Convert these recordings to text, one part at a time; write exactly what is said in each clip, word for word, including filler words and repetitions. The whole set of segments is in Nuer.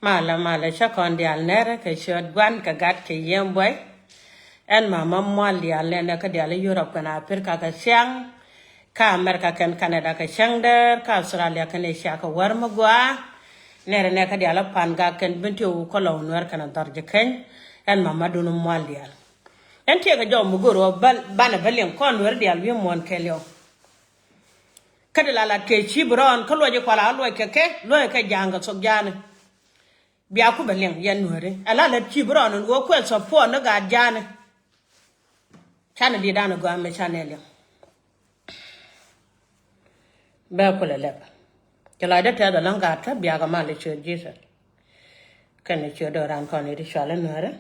Malɛ, malɛ, cä kɔn diaal nɛrɛ kɛ ciöt Gua̱n kɛ Gat kɛ Yiëë Buɔy. Ɛn mama mual diaal nɛnɛ kä diaal i̱ Yurop kɛnɛ Aprika kɛ ciaŋ. Kä Amerika kɛnɛ Kanada kɛ cäŋ däär, kä Australia kɛnɛ Asia kɛ wär mi gɔaa. Nɛrɛ nɛ kä diaal i̱ Pan Gak kɛnɛ Bentiu, Kɔlɔw, Nuɛr kɛnɛ Dhɔr Ji̱ Keny. Ɛn mamadun mual diaal. Ɛn tiɛɛkɛ jɔw mi go̱o̱r ɣöö banɛ bä liŋ kɔn Nuɛr diaal wi̱i̱ muɔ̱ɔ̱n kɛɛliw. Kä ti la lat kɛ Ci Brown kä luɔc i̱ kual a luɔc kɛ kɛ luɔc kɛ ja̱a̱ŋ kɛ thok ja̱a̱ni. Bia ku bɛ liŋ yɛn Nuääri. Ala lät Ci Brown in ɣöö kuɛ support ni gaat ja̱a̱ni. Canɛ diet dan i̱ gɔaa mɛ canɛ liŋ. Bɛ kulɛ lɛp. Ci lɔcdä tɛth ɛlɔ̱ŋ gaat kä biakä mal i̱ ciöt Jesus. Kɛnɛ ciöt do̱ran kɔn i̱ ti cual i̱ Nuääri.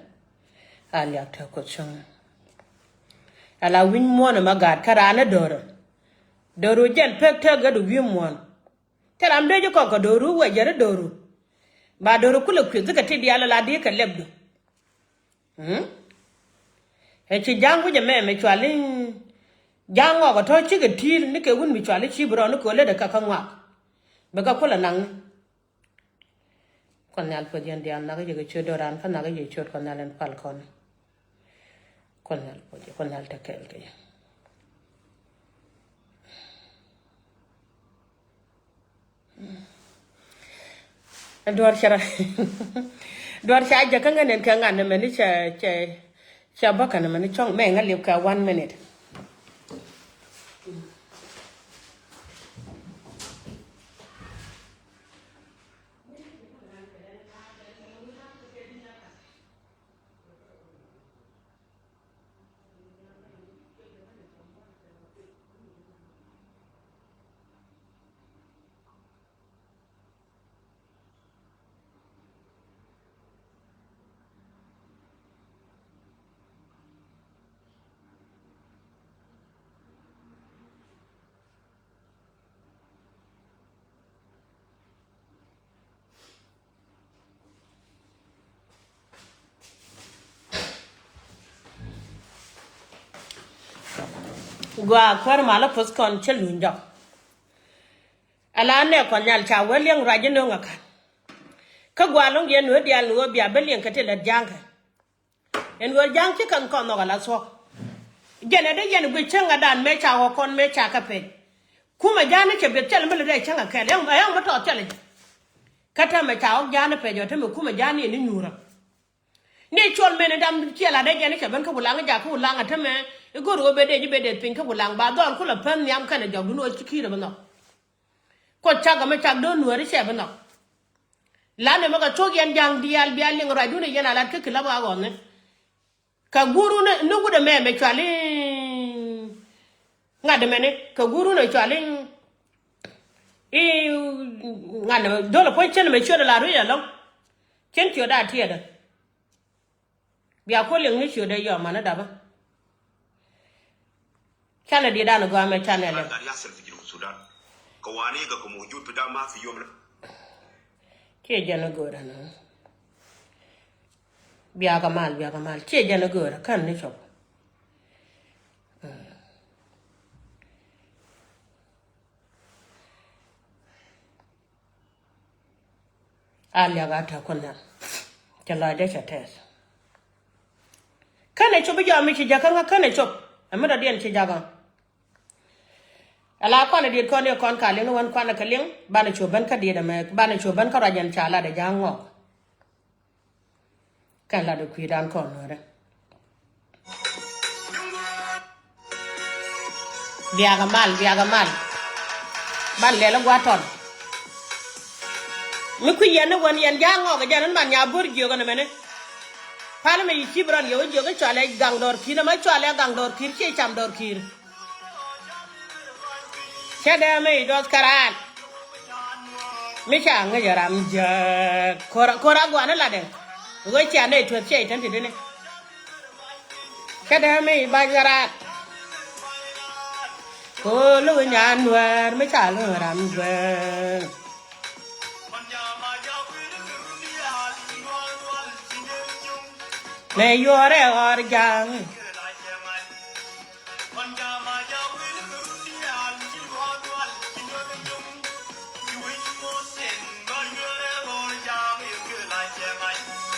A liak te Kuoth cäŋ. Ala wi̱ny muɔ̱ɔ̱n ɛmɛ gaat kä raan i̱ do̱rä. Do̱ru jɛn pek tek gät wi̱i̱ muɔ̱ɔ̱n. Thil ram dee ji̱ kɔk kɛ do̱ru wecäri do̱ru. Ba do̱ru kulɛ kueth kɛ ti diaal ala dee kɛ lɛpdu. Mm? Ɛ ci ja̱a̱ŋ wi̱c ɛmɛ mɛ cuali ja̱a̱ŋ ŋɔk ɛ tɔ̱ cikɛ ti̱i̱l ni kɛ wun mi cuali Ci Brown ni kɛ ɣöö lätdɛ kɛ kä ŋɔak. Bɛ kɛ kulɛ naŋni. Kuɔth Nhial puɔth yɛn diaal, nhɔakä yɛ kɛ ciöt do̱ran kä nhɔakä yɛ ciöt Kuɔth Nhial in pal kɔn. Kuɔth Nhial puɔth yɛ, Kuɔth Nhial te kɛɛl kɛ yɛ. Duɔ̱ɔ̱r cɛ rɔ. Duɔ̱ɔ̱r cɛ a jɛ kä ŋänen kɛ ŋa̱n ɛmɛni cɛ, cɛ, cɛ bä kɛn ɛmɛni cɔŋ mɛ ŋä liep kɛ one minute. Gua kuäär malä puth kɔn cä luny jɔk. Ala nɛ kɔn nyal ca wä liɛŋ ruac inöŋ akan. Kä gua lo̱ŋ yɛn wä diaal ni wä bia bä liɛŋ kɛ ti lät ja̱a̱ŋ kɛ. Ɛn ɣöö ja̱a̱ŋ ci kɛn kɔn nhɔk ala thuɔ̱k. Jɛn ɛ dee yɛn guic cäŋ adan mëë ca ɣɔk kɔn mëë ca kɛ pec. Kumɛ ja̱a̱n ni cɛ biɛth cɛl mi lɛ dee cäŋ akɛl ɛŋ ɛŋ mi tɔɔth cɛl jɛ. Kä täämɛ ca ɣɔk ja̱a̱n ni pec ɔ täämɛ kumɛ ja̱a̱n ni ɛn ni nyuurä. Ni cuɔl mëë ni dam ciɛ la dee jɛn ni cɛ ben kä wulaŋ jak kä wulaŋ a täämɛ i̱ go̱r ɣöö ben dee ji̱ ben dee piny kä wulaŋ ba dhɔl kulɛ pän nhiam kɛnɛ jɔkdun ɣöö ci ki̱i̱rä bi nhɔk. Kuɔth cak ɛmɛ cak do̱n nuääri cɛ bi nhɔk. Lanɛ mɛ kɛ thuɔ̱k yɛn ja̱a̱ŋ diaal bia liŋ ruacdun ɛ yɛn a lat kä ki̱ lap ɣaak ɣɔn ni. Kɛ guurun ni wut ɛmɛ mɛ cuali ŋa̱t ɛmɛni kɛ guurun ɛ cuali i̱ ŋa̱t ɛmɛ dho̱l ɛ puɔ̱ny cien ɛmɛ ciöt ɛ la ruic ɛlɔ̱ŋ. Cien ciöt a tiɛɛdä. Bia kuɔ liŋ ni ciötdɛ yɔm mani dapä. Canɛ diet dan gɔaa mɛ canɛ lɛ. Ciɛ jɛn a göörä ni. Biakä mal, biakä mal. Ciɛ jɛn a göörä kän ni cop. A liak a te Kuoth Nhial. Cɛ lɔcdɛ cɛ tɛth. Känɛ cop i̱ jɔam mi ci jakä ŋä känɛ cop. Ɛ mi dɔ̱diɛn ci jakä. Ala kuanɛ diet kɔn yɛ kɔn ka liŋ ni wän kuanɛ kɛ liŋ banɛ cop ben kä diet ɛmɛ banɛ cop ben kä ruac ɛn ca lat ɛ ja̱a̱ŋ ŋɔk. Kɛn lat ɛ kui̱dan kɔn nuɔrɛ. Biakä mal, biakä mal. Ban lɛl ɛ gua̱a̱t tɔn. Mi kui̱ yɛn ni wän yɛn ja̱a̱ŋ ŋɔk ɛ jɛn in man nya bo̱r jiök ɛn ɛmɛni. Pal mɛ yi cip rɔn yɛ wä jiök i̱ cɔalɛ gaŋ dɔɔr ki̱n ɛmɛ cɔalɛ gaŋ dɔɔr ki̱n ciɛ cam dɔɔr ki̱n. Cä dee mi i̱ duɔth käraan. Mi ca ŋäc ɛ ram jääk ko̱r ko̱r a gua̱n i̱ latdɛ. Ɣöö cia nɛy tuäth ciɛc tän ti dini. Cä dee mi i̱ ba̱ny käraan. Ko̱ lo̱k i̱ nyan nuäär mi ca lo̱k ram juäär. Mɛ yuɔrɛ ɣɔr ja̱a̱ŋ.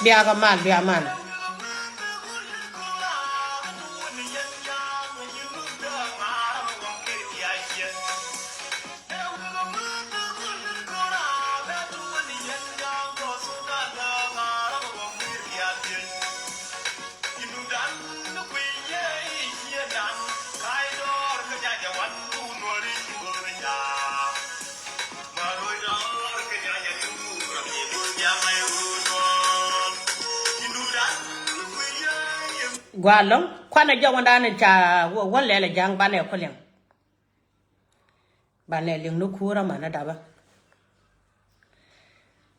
Biakä mal, bia mal. Gua lɔŋ kuanɛ jɔk wä dan ca wä lɛl ja̱a̱ŋ banɛ kuliŋ. Banɛ liŋ ni kuurä manɛ dapä.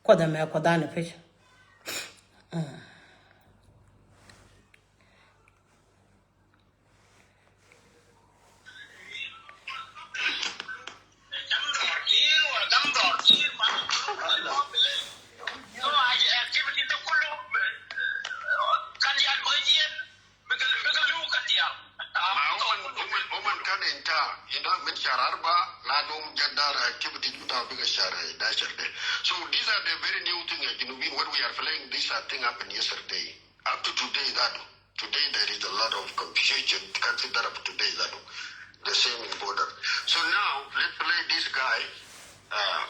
Kuɔth ɛmɛ kuɔth dan pi̱c. Ma woman, woman, woman kan inta, you know, min shahar arba, la num jadar activity bita bika shahar, eh, dashar de. So these are the very new thing, eh, you know, what we are playing, these are thing happened yesterday. Up to today, that today there is a lot of confusion. Consider up today that the same in border. So now let's play this guy, uh,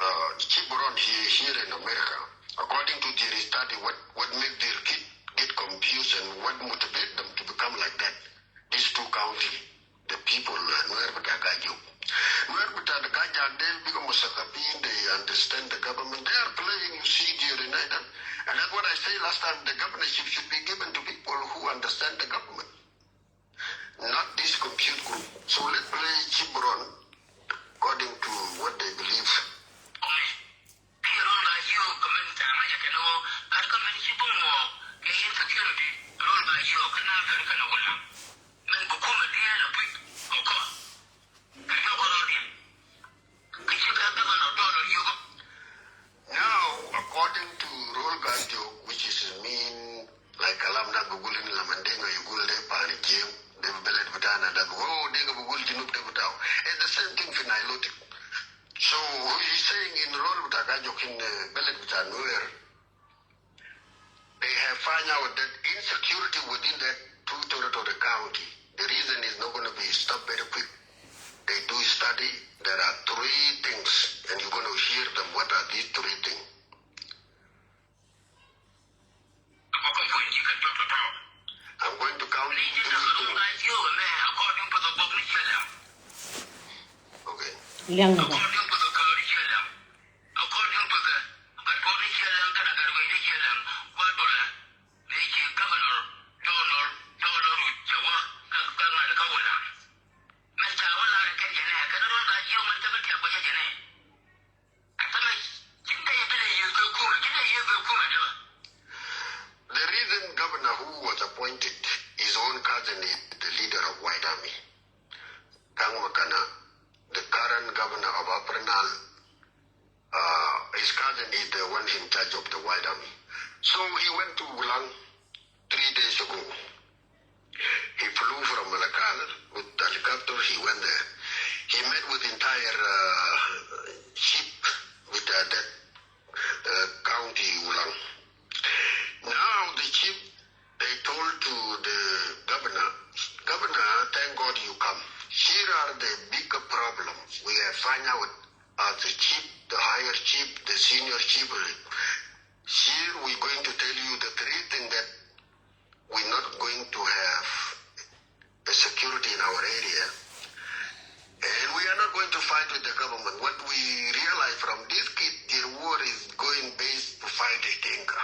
uh, Chief Brown here, here in America. According to their study, what, what make their kid get confused and what motivate them to become like that? These two county, the people, uh, Nuer bita Gajok. Nuer bita the Gajak del bika musakapin, they understand the government. They are playing, you see, they unite them. And that's what I say last time, the governorship should be given to people who understand the government, not this confused group. So let's play Chief Brown according to what they believe. Now, according to Rol Gajok, which is mean, like, kalam na bugulin lamandinga yugul de pani jim, de belet bitana da, oh, dinga bugul Junub de bitao. It's the same thing for Nilotic. So he's saying in Rol bita Gajok in, uh, belet bita Nuer, they have find out that insecurity within that two territory county, the reason is not gonna be stopped very quick. They do study. There are three things, and you're gonna hear them. What are these three things? I'm going to count these three things. Okay. Liang na. The reason governor who was appointed, his own cousin is the leader of White Army. Kang Makana, the current governor of Upper Nile, uh, his cousin is the one in charge of the White Army. So he went to Ulang three days ago. He flew from Malakal with helicopter. He went there. He met with entire, uh, chief with, uh, that, uh, county Ulang. Now the chief, they told to the governor, "Governor, thank God you come. Here are the bigger problems we have find out as the chief, the higher chief, the senior chief. Here we going to tell you the three things that we're not going to have the security in our area. And we are not going to fight with the government. What we realize from this kid, their war is going based to fight the Dinka."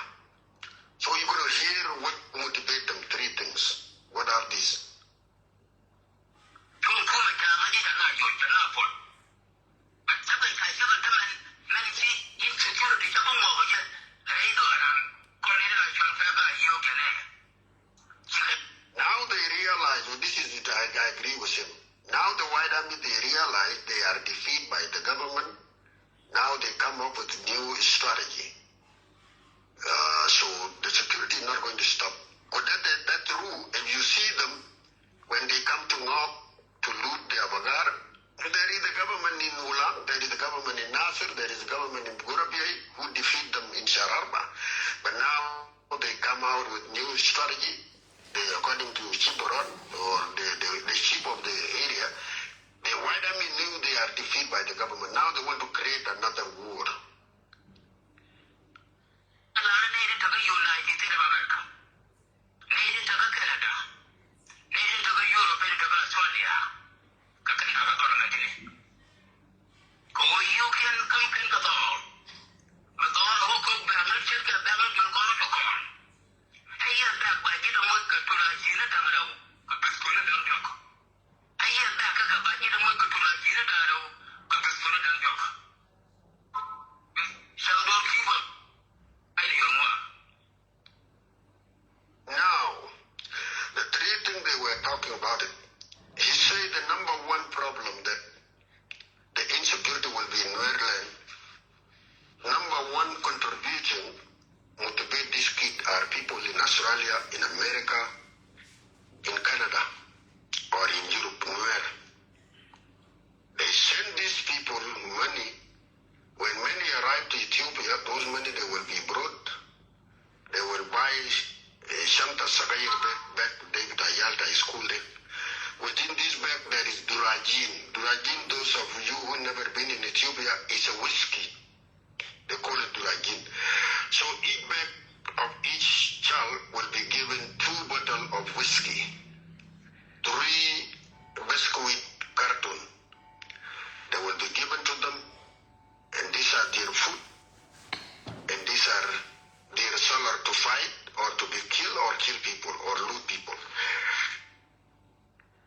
So you're gonna hear what motivate them, three things. What are these? Now they realize, oh, this is it, I, I agree with him. Now the White Army, they realize they are defeated by the government. Now they come up with a new strategy. Uh, so the security is not going to stop. 'Cause that, that, that rule, if you see them, when they come to Ngok to loot the Abagar, there is a government in Ulang, there is a government in Nasir, there is a government in Gurabia who defeat them in Shararba. But now one contribution motivate this kid are people in Australia, in America, in Canada, or in Europe, Nuer. They send these people money. When many arrive to Ethiopia, those money they will be brought. They will buy, eh, shanta sagayir de, bag de bita yal ta school de. Within this bag there is durajin. Durajin, those of you who never been in Ethiopia, is a whiskey. They call it durajin. So each bag of each child will be given two bottle of whiskey, three biscuit carton. They will be given to them, and these are their food, and these are their salary to fight or to be killed or kill people or loot people.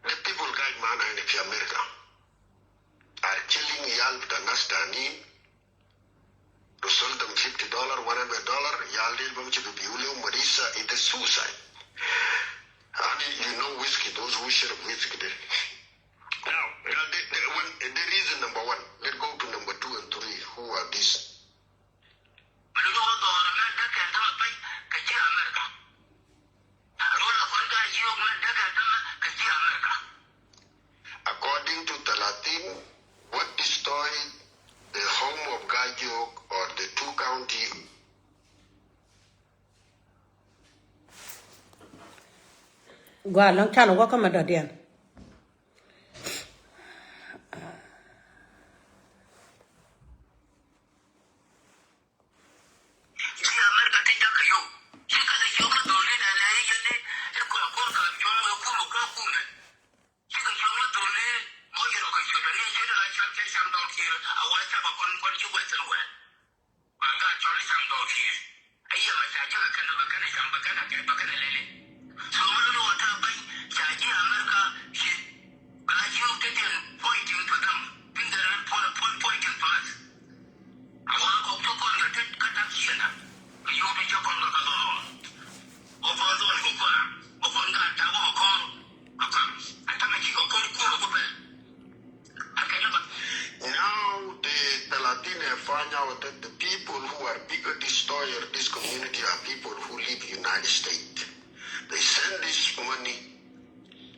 The people guide man in America are killing yal bita nas tanin. Result them fifty dollar, one hundred dollar, yal del bam chibi biule marisa, it is suicide. I mean, you know whiskey, those who share whiskey de. Now, now the, the, one, the reason number one. Let's go to number two and three. Who are these? According to Talatin, what destroyed the home of Gajok or the two county? Gua lɔŋ can wä kä ma dɔ̱diɛn. Now the Talatin have find out that the people who are bigger destroyer this community are people who live United States. They send this money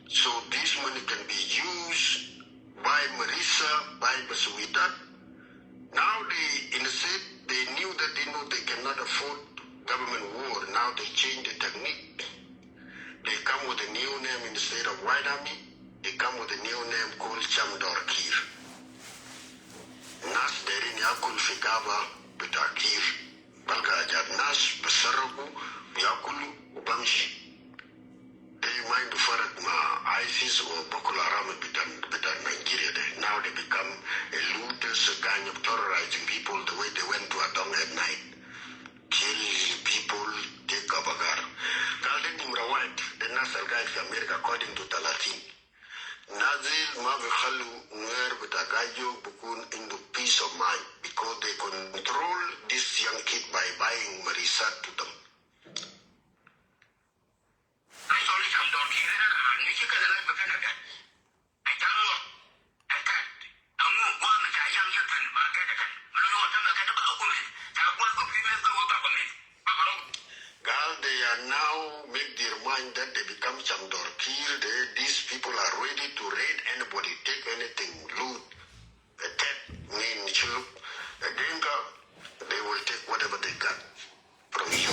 so this money can be used by Marisa, by Basuita. Now they, instead, they knew that they know they cannot afford government war. Now they change the technique. They come with a new name instead of White Army. They come with a new name called Chamdor Kir. Nas derin yakul fi gaba bita Kir. Balga ajad nas basaraku, biyakulu, ubamshi. De ma indu farak ma ISIS u Boko Haram bitan, bitan Nigeria de. Now they become a looters, a gang of terrorizing people the way they went to Adong at night. Kill people, take Abagar. Gal de nimra wahid, de nas al gaid fi America according to Talatin. Nas dil ma bikhalu Nuer bita Gajok bikun indu peace of mind because they control this young kid by buying marisat to them. Gal, they are now make their mind that they become Chamdor Kir. They, these people are ready to raid anybody, take anything, loot, attack, mean, Shuluk, a Dinka. They will take whatever they got from you.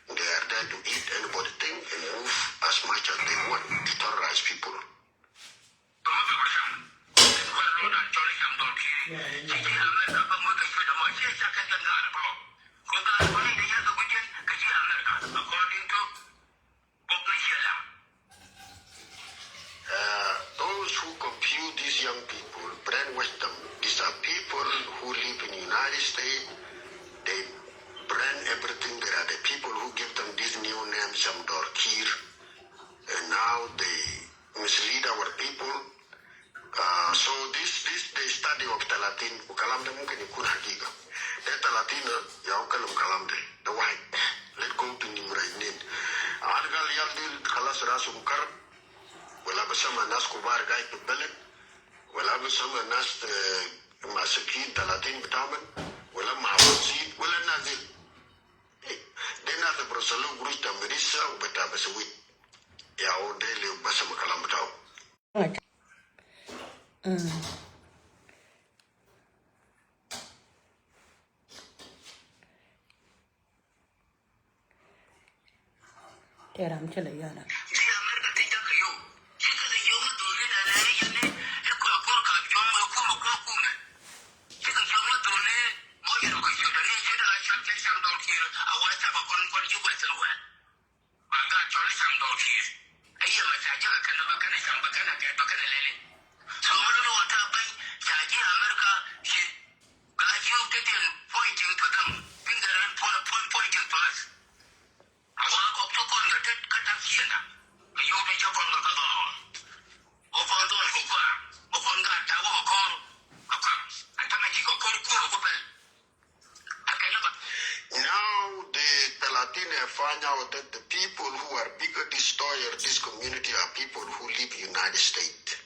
They are there to eat anybody thing and move as much as they want to terrorize people. Uh, those who confuse these young people, brainwash them. These are people who live in United States. They brand everything. There are the people who give them this new name, Shamdor Kir. And now they mislead our people. Uh, so this, this the study of Talatin, u kalam de mumkin ikun hagiga. De Talatin, ya u kalam kalam de. De wahid. Let go to nimra itnin. Al gal yal dil khalas rasum karab. Wala basama nas kubar gaid fi beled. Wala basama nas, eh, masikin Talatin bitaman. Wala Ama wasi wala nazil. De nasa brosalo gurush ta Marisa u bita Basawit. Ya o de le basa ma kalam bitao. Tɛ ram cɛ lɛ yɔn a. Now the thelathini find out that the people who are bigger destroyer this community are people who live United States.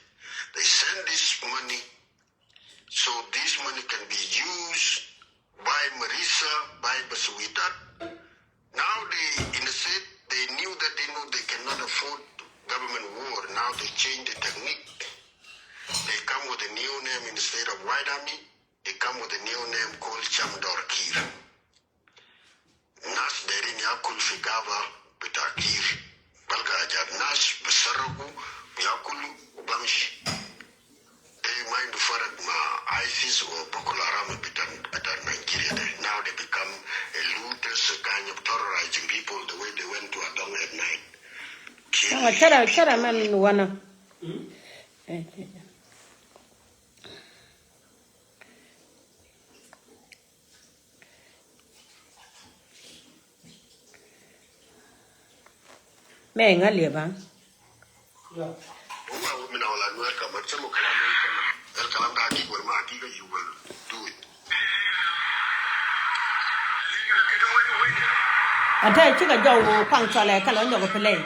They send this money, so this money can be used by Marisa, by Basuwitat. Now they, instead, they knew that they know they cannot afford government war. Now they change the technique. They come with a new name instead of White Army. They come with a new name called Chamdor Kiir. Nas derin yakul fi gaba bita Kiir. Balga ajat nas bisaraku yakulu ubamshi. They mind to farak ma ISIS or Boko Haram bita, bita Nigeria de. Now they become a looters, a kind of terrorizing people the way they went to Adong at night. Killing. Cara, cara man wana. Mɛ ŋa liɛ ba. Ata cikɛ jɔw kuaŋ cɔlɛ kɛ lɔ nyɔk play.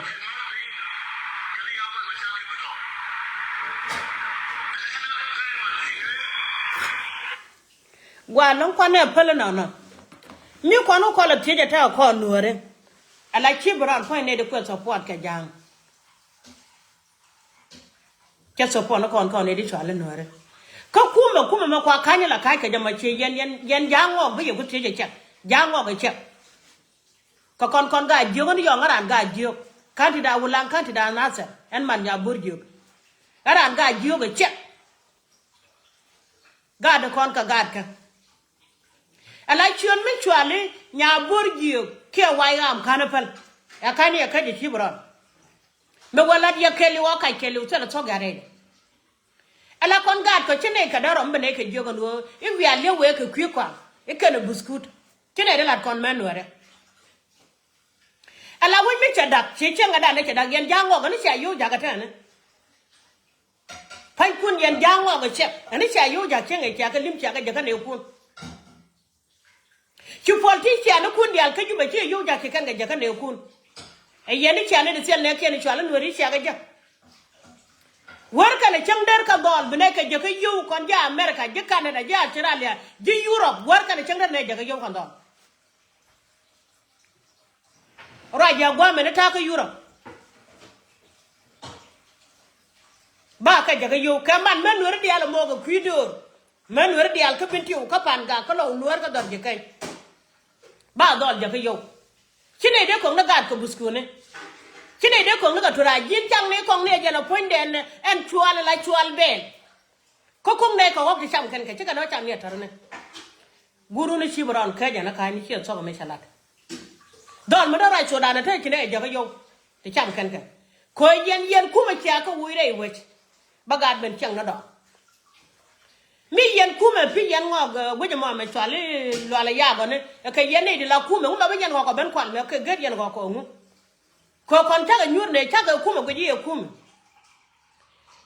Gua lɔŋ kuan ɛ päl nɔnɔ. Mi kuan wä kɔl ɛ thiec ɛ tɛk ɛ kɔn nuɔ̱ɔ̱ri. Ala ci bi rɔɔd puɔ̱ny nɛy di kuɛ support kɛ ja̱a̱ŋ. Cɛ support ni kɔn kɔn nɛy di cual i̱ nuɔ̱ɔ̱ri. Kä kumɛ kumɛ mɛ kua ka̱ny la ka̱c kɛ jɛ mɔ ci yɛn yɛn yɛn ja̱a̱ŋ ŋɔɔk bi yɛ ku thiec ɛ cɛk. Ja̱a̱ŋ ŋɔɔk ɛ cɛk. Kɛ kɔn kɔn gaat jiök ni yɔŋ ŋäran gaat jiök. Ka̱n ti daa wulaŋ ka̱n ti daa nathɛr ɛn man nya bo̱r jiök. Ŋäran gaat jiök ɛ cɛk. Gaat kɔn kɛ gaat kä. Ala ciön mi cuali nya bo̱r jiök kiɛ way ɣam ka̱n päl. Ɛ ka̱n yɛ kä jɛ cip rɔn. Mi wä lat yɛ kɛli wä kac kɛli wä thilɛ thɔk gat rɛy. Ala kɔn gaat kɔ ci nɛy kɛ dɔ̱r rɔm bi nɛy kɛ jiök ɛn ɣöö i̱ wial yɛ wee kɛ kui̱ kɔaŋ i̱ kɛn ɛ buskut. Ci nɛy dee lat kɔn mɛn nuɛrɛ. Ala wec mi cɛ dak ci cieŋ kɛ dan ni cɛ dak yɛn ja̱a̱ŋ ŋɔk ɛn i̱ cia yio̱w jakä tɛn ni. Pa̱nykun yɛn ja̱a̱ŋ ŋɔak ɛ ciɛk ɛn i̱ cia yio̱w ja̱k cieŋ ɛ cia kɛ li̱m cia kɛ jäkä nëëkun. Ci politician ikun diaal kä Jubɛ ci yio̱w ja̱k ci kɛn kɛ jäkä nëëkun. Ɛ yɛn i̱ cia ni di thil nɛɛkiɛn i̱ cual i̱ nueeri i̱ cia kɛ jäk. Wär kɛn ɛ cäŋ der kɛ dhɔl bi nɛy kɛ jäkä yio̱w kɔn ji̱ America ji̱ Canada ji̱ Australia ji̱ Europe wär kɛn ɛ cäŋ der nɛy jäkä yio̱w kɔn dhɔl. Ruac jɛ gua̱a̱mɛn i̱ ta̱a̱ kä Europe. Ba kɛ jɛ kä yio̱w kɛ man mɛ nueeri diaal ɛmɔ kɛ kui̱ döör. Mɛ nueeri diaal kä Bentiu kä Pangak kä Lɔw Nuäär kä dhɔr ji̱ kɛny. Ba dhɔl jɛ kä yio̱w. Ci nɛy dee kɔŋ ni gaat kɛ buskuni. Ci nɛy dee kɔŋ ni kɛ turaa ji̱n caŋ ni kɔŋ ni ɛ jɛn ɛ puɔ̱nydɛn ɛn cual ala cual bɛɛl. Kä kuŋ nɛy kɛ ɣɔ̱k ti cam kɛn kɛ cikɛ nɔ cam ni ɛ tɔ̱rni. Guruni cip rɔn kecä ni ka̱ny ni ciɛ thɔk mi cɛ lat. Dhɔl mi dee ruac Sudan ɛ te ci nɛ ɛ jäkä yio̱w ti cam kɛn kɛ. Ko̱ yɛn yɛn kumɛ cia kä wuc rɛy wec. Bä gaat ben ciɛŋ ni dɔk. Mi yɛn kumɛ pi yɛn ŋɔk guic ɛmɔ mɛ cual i̱ lual ɛ yagɔni ɛ kɛ yɛn nɛy di la kumɛ ŋu mɛ bi yɛn ŋɔk ɛ ben kual mɛ kɛ gät yɛn ŋɔk kɛ ŋu. Kɛ kɔn cakɛ nyuur nɛ cakɛ kumɛ guic i̱ ɛ kumɛ.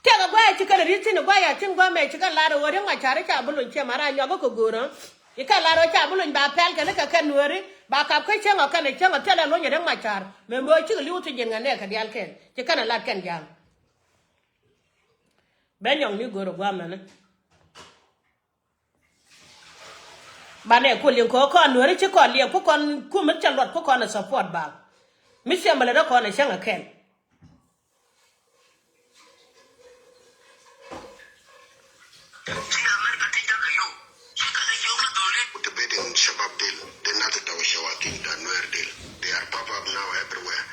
Tɛkɛ gua̱a̱ ci kɛn ri̱t thi̱n gua̱a̱ ya thi̱n gua̱a̱ mɛ ci kɛn lar ɣöö riäŋ macar i̱ ca bi lony ciɛ ma ra nyɔk kä go̱o̱rä. I̱ kɛn lar ɣöö ca bi lony ba pɛl kɛn i̱ kɛ kɛn nueeri ba kap kä cieŋ ɔ kɛn i̱ cieŋ ɔ thilɛ lony riäŋ macar. Mɛ mɛ ɣöö cikɛ li̱w thi̱n ji̱n ŋɛ nɛɛkɛ diaal kɛn ci kɛn ɛ lat kɛn ja̱a̱ŋ. Ben nyɔk ni go̱o̱rä gua̱a̱ mɛni. Banɛ kɔ liɛŋ kɔ kɔn Nuɛri ci kɔn liɛŋ kɔ kɔn kumɛ cɛ luɔt kɔ kɔn ɛ support bal. Mi cɛ mɛ lɛ dɔ kɔn ɛ cäŋ ɛ kɛn. Debating shabab del, de nati tau shawatin ta Nuer del. They are pop up now everywhere.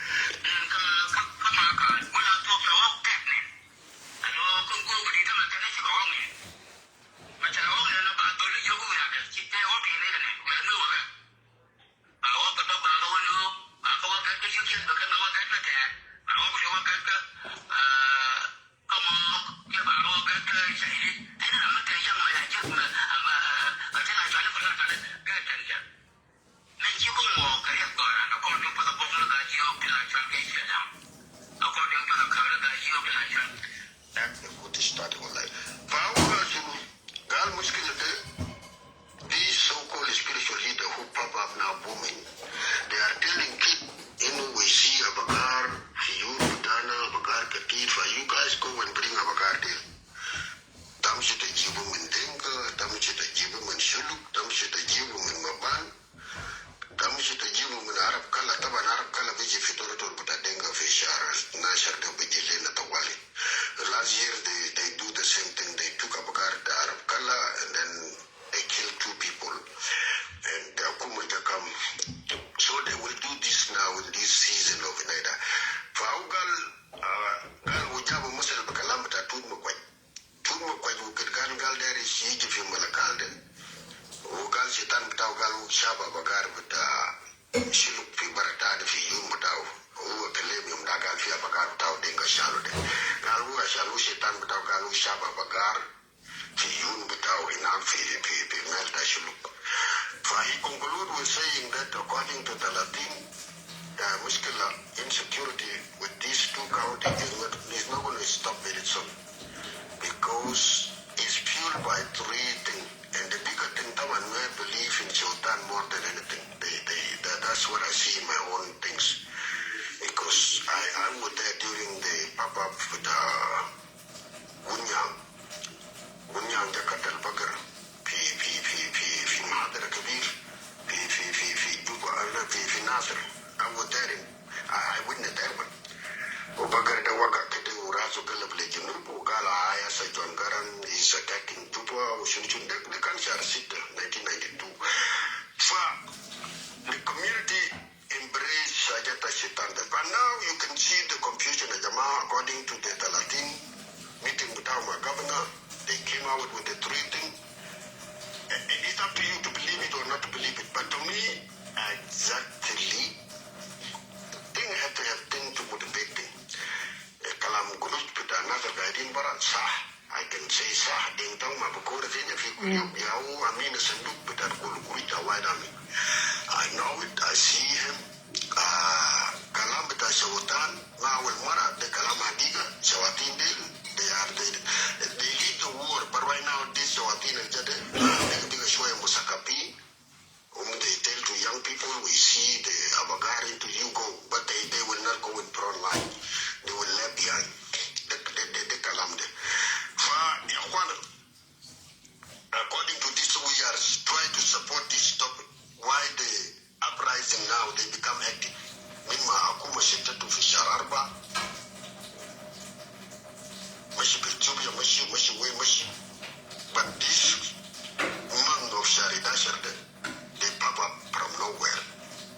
That's a good start, wallahi. Fa wu gal shunu, gal mushkila de, these so-called spiritual leader who pop up now booming, they are telling kid, inu we see Abagar, fi yur butana, Abagar katir, fa you guys go and bring Abagar there. Tamshi tajibu min Dinka, tamshi tajibu min Shuluk, tamshi tajibu min Maban. Tamshi tajibu min Arab kala, taban Arab kala biji fi torotor bita Dinka fi shahar nashar de biji lena tawali. Last year they, they do the same thing. They took Abagar the Arab kala and then they killed two people. And the Akuma Jakam. So they will do this now in this season of Inaida. Fa wu gal, uh, gal wu jabu masal bi kalam bita Tut Makwaj. Tut Makwaj wu kit kan gal deri shi yiji fi Malakal de. Wu gal shitan bitau gal wu shaba Abagar bita Shuluk fi bara tani fi yum bitau. Wu kelem yum da gal fi Abagar bitau Dinka shalu de. Gal wu ashan wu shitan bitau gal wu shaba Abagar fi yum bitau hinak fi, fi, fi mel ta Shuluk. Fa he conclude with saying that according to Talatin, the mushkila insecurity with these two counties is not, is not gonna stop very soon. Because it's fueled by three things. And the bigger thing, taban, Nuer believe in Sultan more than anything. They, they, that, that's what I see in my own things. Because I, I was there during the pop-up with, uh, Wunyang. Wunyang Jakarta Al-Bakr. Fi, fi, fi, fi, fi muhadara kabir. Fi, fi, fi, fi Juba, uh, fi, fi Nasir. I was there in I, I witness that one. Wu Bagar da waga kede wu rasu galab le junub, wu gal aya sa John Garang is attacking Juba, wu shunu shunu de, de kan shahar sita, nineteen ninety-two. Fa, the community embrace hajat ta shitan de. But now you can see the confusion, ya jamaa, according to the Talatin meeting with our governor, they came out with the three things. It's up to you to believe it or not to believe it. But to me, exactly, thing have to have thing to motivate thing. Eh, kalam guruj bita nas al gaidin bara, sah. I can say sah. Ding tong ma bukura zina fi kul yom. Ya wu amina sanduk bita kul guruj ta White Army. I know it. I see him. Ah, kalam bita shawatan, ma awal mara, de kalam hagiga, shawatin de, they are, they, they lead the war, but right now, this shawatin al jade, ah, de, de shwaya musakapin, um, they tell to young people, we see the Abagar into you go, but they, they will not go in front line. They will left behind. De, de, de, de kalam de. Fa, ya akhwana, according to this, we are trying to support this topic. Why the uprising now, they become active. Min ma akuma shittatu fi shahar arba. Mashi fi Ethiopia, mashi, mashi, we mashi. But this month of shahar hadashar de, they pop up from nowhere.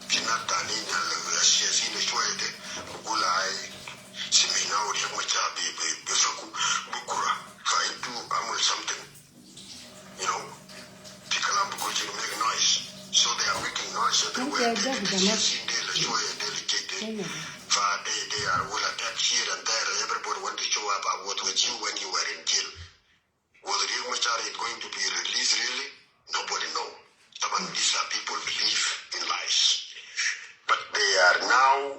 Fi nas tanin al siyasin shwaya de, bigul ai, simina Riek Machar bi, bi, bifaku bukura. Fa intu amul something. You know, fi kalam bikun shunu, make noise. So they are making noise everywhere. They, they, they, they, they, they, they, they, they are will attack here and there. Everybody want to show up. I was with you when you were in jail. Was Riek Machar is going to be released really? Nobody know. Taban, these are people believe in lies. But they are now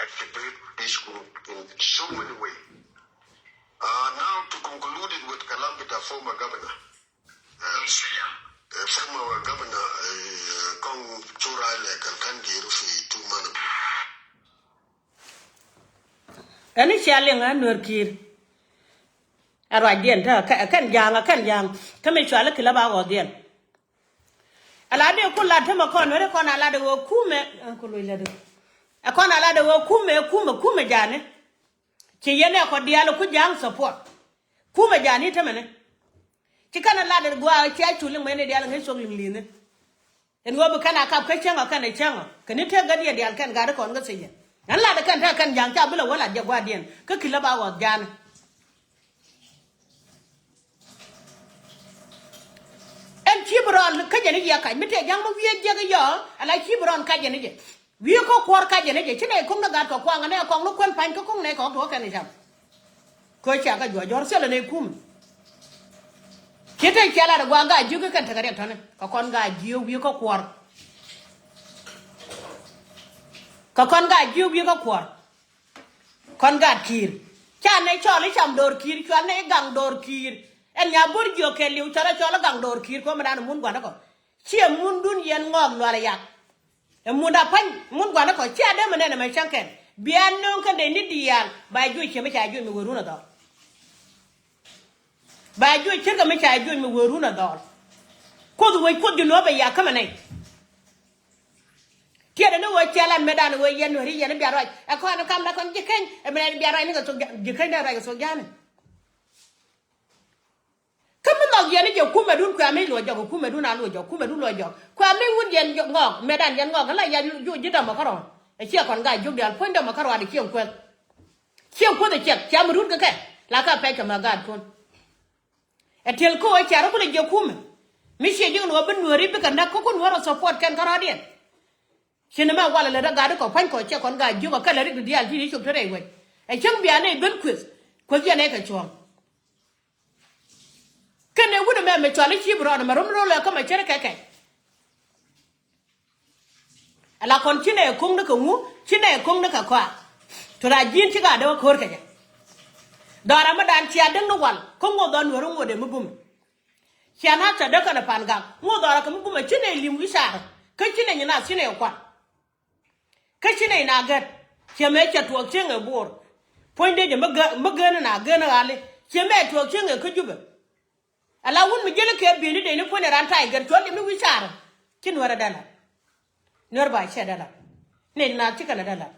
activate this group in so many ways. Uh, now to conclude it with kalam bita former governor. Uh, uh, former governor, uh, Kong Chura Lek al kan jiru fi two months. Ɛn i̱ cia liŋ ɛ Nuɛr Kiir. Ɛ ruacdiɛn te, ɛ kɛn ja̱a̱ŋ, ɛ kɛn ja̱a̱ŋ. Kä mi cua lä kilä ba ɣɔ̱ɔ̱thdiɛn. Ala dee ku lat tämɛ kɔn weri kɔn ala dee wee kumɛ. Ɛ ku loc la dee. Ɛ kɔn ala dee wee kumɛ, kumɛ, kumɛ jani. Ci yɛn ɛ kɔ diaal ku ja̱a̱ŋ support. Kumɛ jani tämɛ ni. Ci kɛn a lat dee gua̱a̱ cia cu liŋ mɛ ni diaal ŋäc cok liŋ li̱ni. Ɛn ɣöö bi kɛn a kap kä cäŋ ɔ kɛn ɛ cäŋ ɔ kɛ ni tek gät yɛ diaal kɛn gat kɔn kä thiec yɛn. Ɛn lat kɛn te kɛn ja̱a̱ŋ ca bi lɛ wä lat jɛ gua̱a̱diɛn kä kilä ba ɣɔth ja̱a̱ni. Ɛn ci bi rɔɔn kä jɛ ni jiɛ kac mi tëë ja̱ŋ mi wiee jiɛk i̱ yɔɔ ala ci bi rɔɔn kac jɛ ni jɛ. Wiee kä kuɔr kac jɛ ni jɛ ci nɛy ko̱ŋ ni gat kɛ kuaŋ nɛ kɔŋ ni kuän pa̱ny kä ko̱ŋ nɛ kɔŋ tuɔɔk kɛn i̱ cam. Kä cia kä juɔc jɔr thilɛ nɛy kum. Ci te cia lat ɛ gua̱a̱ŋ gaa jiök i̱ kɛn tekɛ riɛk tɔ̱ni kɛ kɔn gaa jiök wiee kä kuɔr. Kɛ kɔn gaa jiök wiee kä kuɔr. Kɔn gat ki̱i̱r. Ca nɛy cɔl i̱ cam do̱r ki̱i̱r, cua nɛy gaŋ do̱r ki̱i̱r. Ɛn nya bo̱r jiök kɛ li̱w cɔl ɛ cɔl i̱ gaŋ do̱r ki̱i̱r ko̱ mi dan i̱ mun gua̱n ikɔ. Ciɛ mundun yɛn ŋɔɔk lual yak. Ɛ mun da pa̱ny mun gua̱n ikɔ cia dee mi nɛn ɛmɛ cäŋ kɛn. Bia nöŋ kɛn dee ni diaal ba juɔc ciɛ mi ca juɔc mi wee run ɛ dhɔl. Ba juɔc ce̱tkɛ mi ca juɔc mi wee run ɛ dhɔl. Kuoth wec kuoth ji̱ nuɔ̱ɔ̱p ɛ yak kämɛ nɛy. Tiɛtdɛ ni ɣöö cɛ lan metdan ɣöö yɛn nuääri yɛn i̱ bia ruac ɛ kɔn i̱ kam la kɔn ji̱ keny ɛ mi nɛn bia ruac ni kɛ thok ji̱ keny dee ruac kɛ thok ja̱a̱ni. Kä mi nhɔk yɛn i̱ jɛ kumɛdun kuɛ mi luɔc jɔk kumɛdun a luɔc jɔk kumɛdun luɔc jɔk kuɛ mi wut yɛn ŋɔk metdan yɛn ŋɔk la ya juɔc ji̱ dɔmɔ kärɔɔn. Ɛ ciɛ kɔn gaa jiök diaal puɔ̱ny dɔmɔ kärɔɔn ɛ ciɛ kueth. Ciɛ kueth ɛ ciɛk cia mi rut kɛ kɛ la ka pɛc kɛ ma gaatkun. Ɛ tiɛl kä ɣöö cia rɔ kulɛ jiɛ kumɛ. Mi ciɛ ji̱ kɛ nuɔɔr bi nuääri bikɛ näk kä kun nuäär ɔ support kɛn kärɔɔdiɛn. Ci ni mɛ walɛ lät ɛ gat ikɔ pa̱ny kɔ ciɛ kɔn gaa jiök ɔ kɛ lɛ rik di diaal ti ni cop te rɛy wec. Ɛ cäŋ bia nɛy ben kueth kueth yɛn ɛ kɛ cuɔ̱ɔ̱ŋ. Kɛn ɛ wut ɛmɛ mɛ cual i̱ ci bi rɔɔn ɛmɛ rom ro̱l ɛ kä mɛ cär kɛ kɛ. Ala kɔn ci nɛ ko̱ŋ ni kɛ ŋu ci nɛ ko̱ŋ ni kɛ kɔa. Tɔ la ji̱n ci ka dee wä ko̱r kɛ jɛ. Dhɔra mi dan cia däŋ ni wal kä ŋoth dhɔn nuäri ŋoth dee mi bumɛ. Cia na ca dee kɛn ɛ pan gak ŋoth dhɔra kɛ mi bumɛ ci nɛ li̱m wi̱c car. Kä ci nɛ nyi na ci nɛ kuan. Kä ci nɛ na gɛt ciɛ mɛ cɛ tuɔɔk cieŋ ɛ bo̱o̱r. Puɔ̱ny dee jɛ mi gä mi gän na gän ɣali ciɛ mɛ tuɔɔk cieŋ ɛ kä jupɛ. Ala wun mi jiɛli kɛ bi̱i̱ni dee ni puɔ̱ny ɛ ran tay gɛr cuɔl li̱m ni wi̱c car. Ci nuɛr ɛ dee lat. Nuɛr ba cɛ dee lat. Ni naath ci kɛn ɛ dee lat.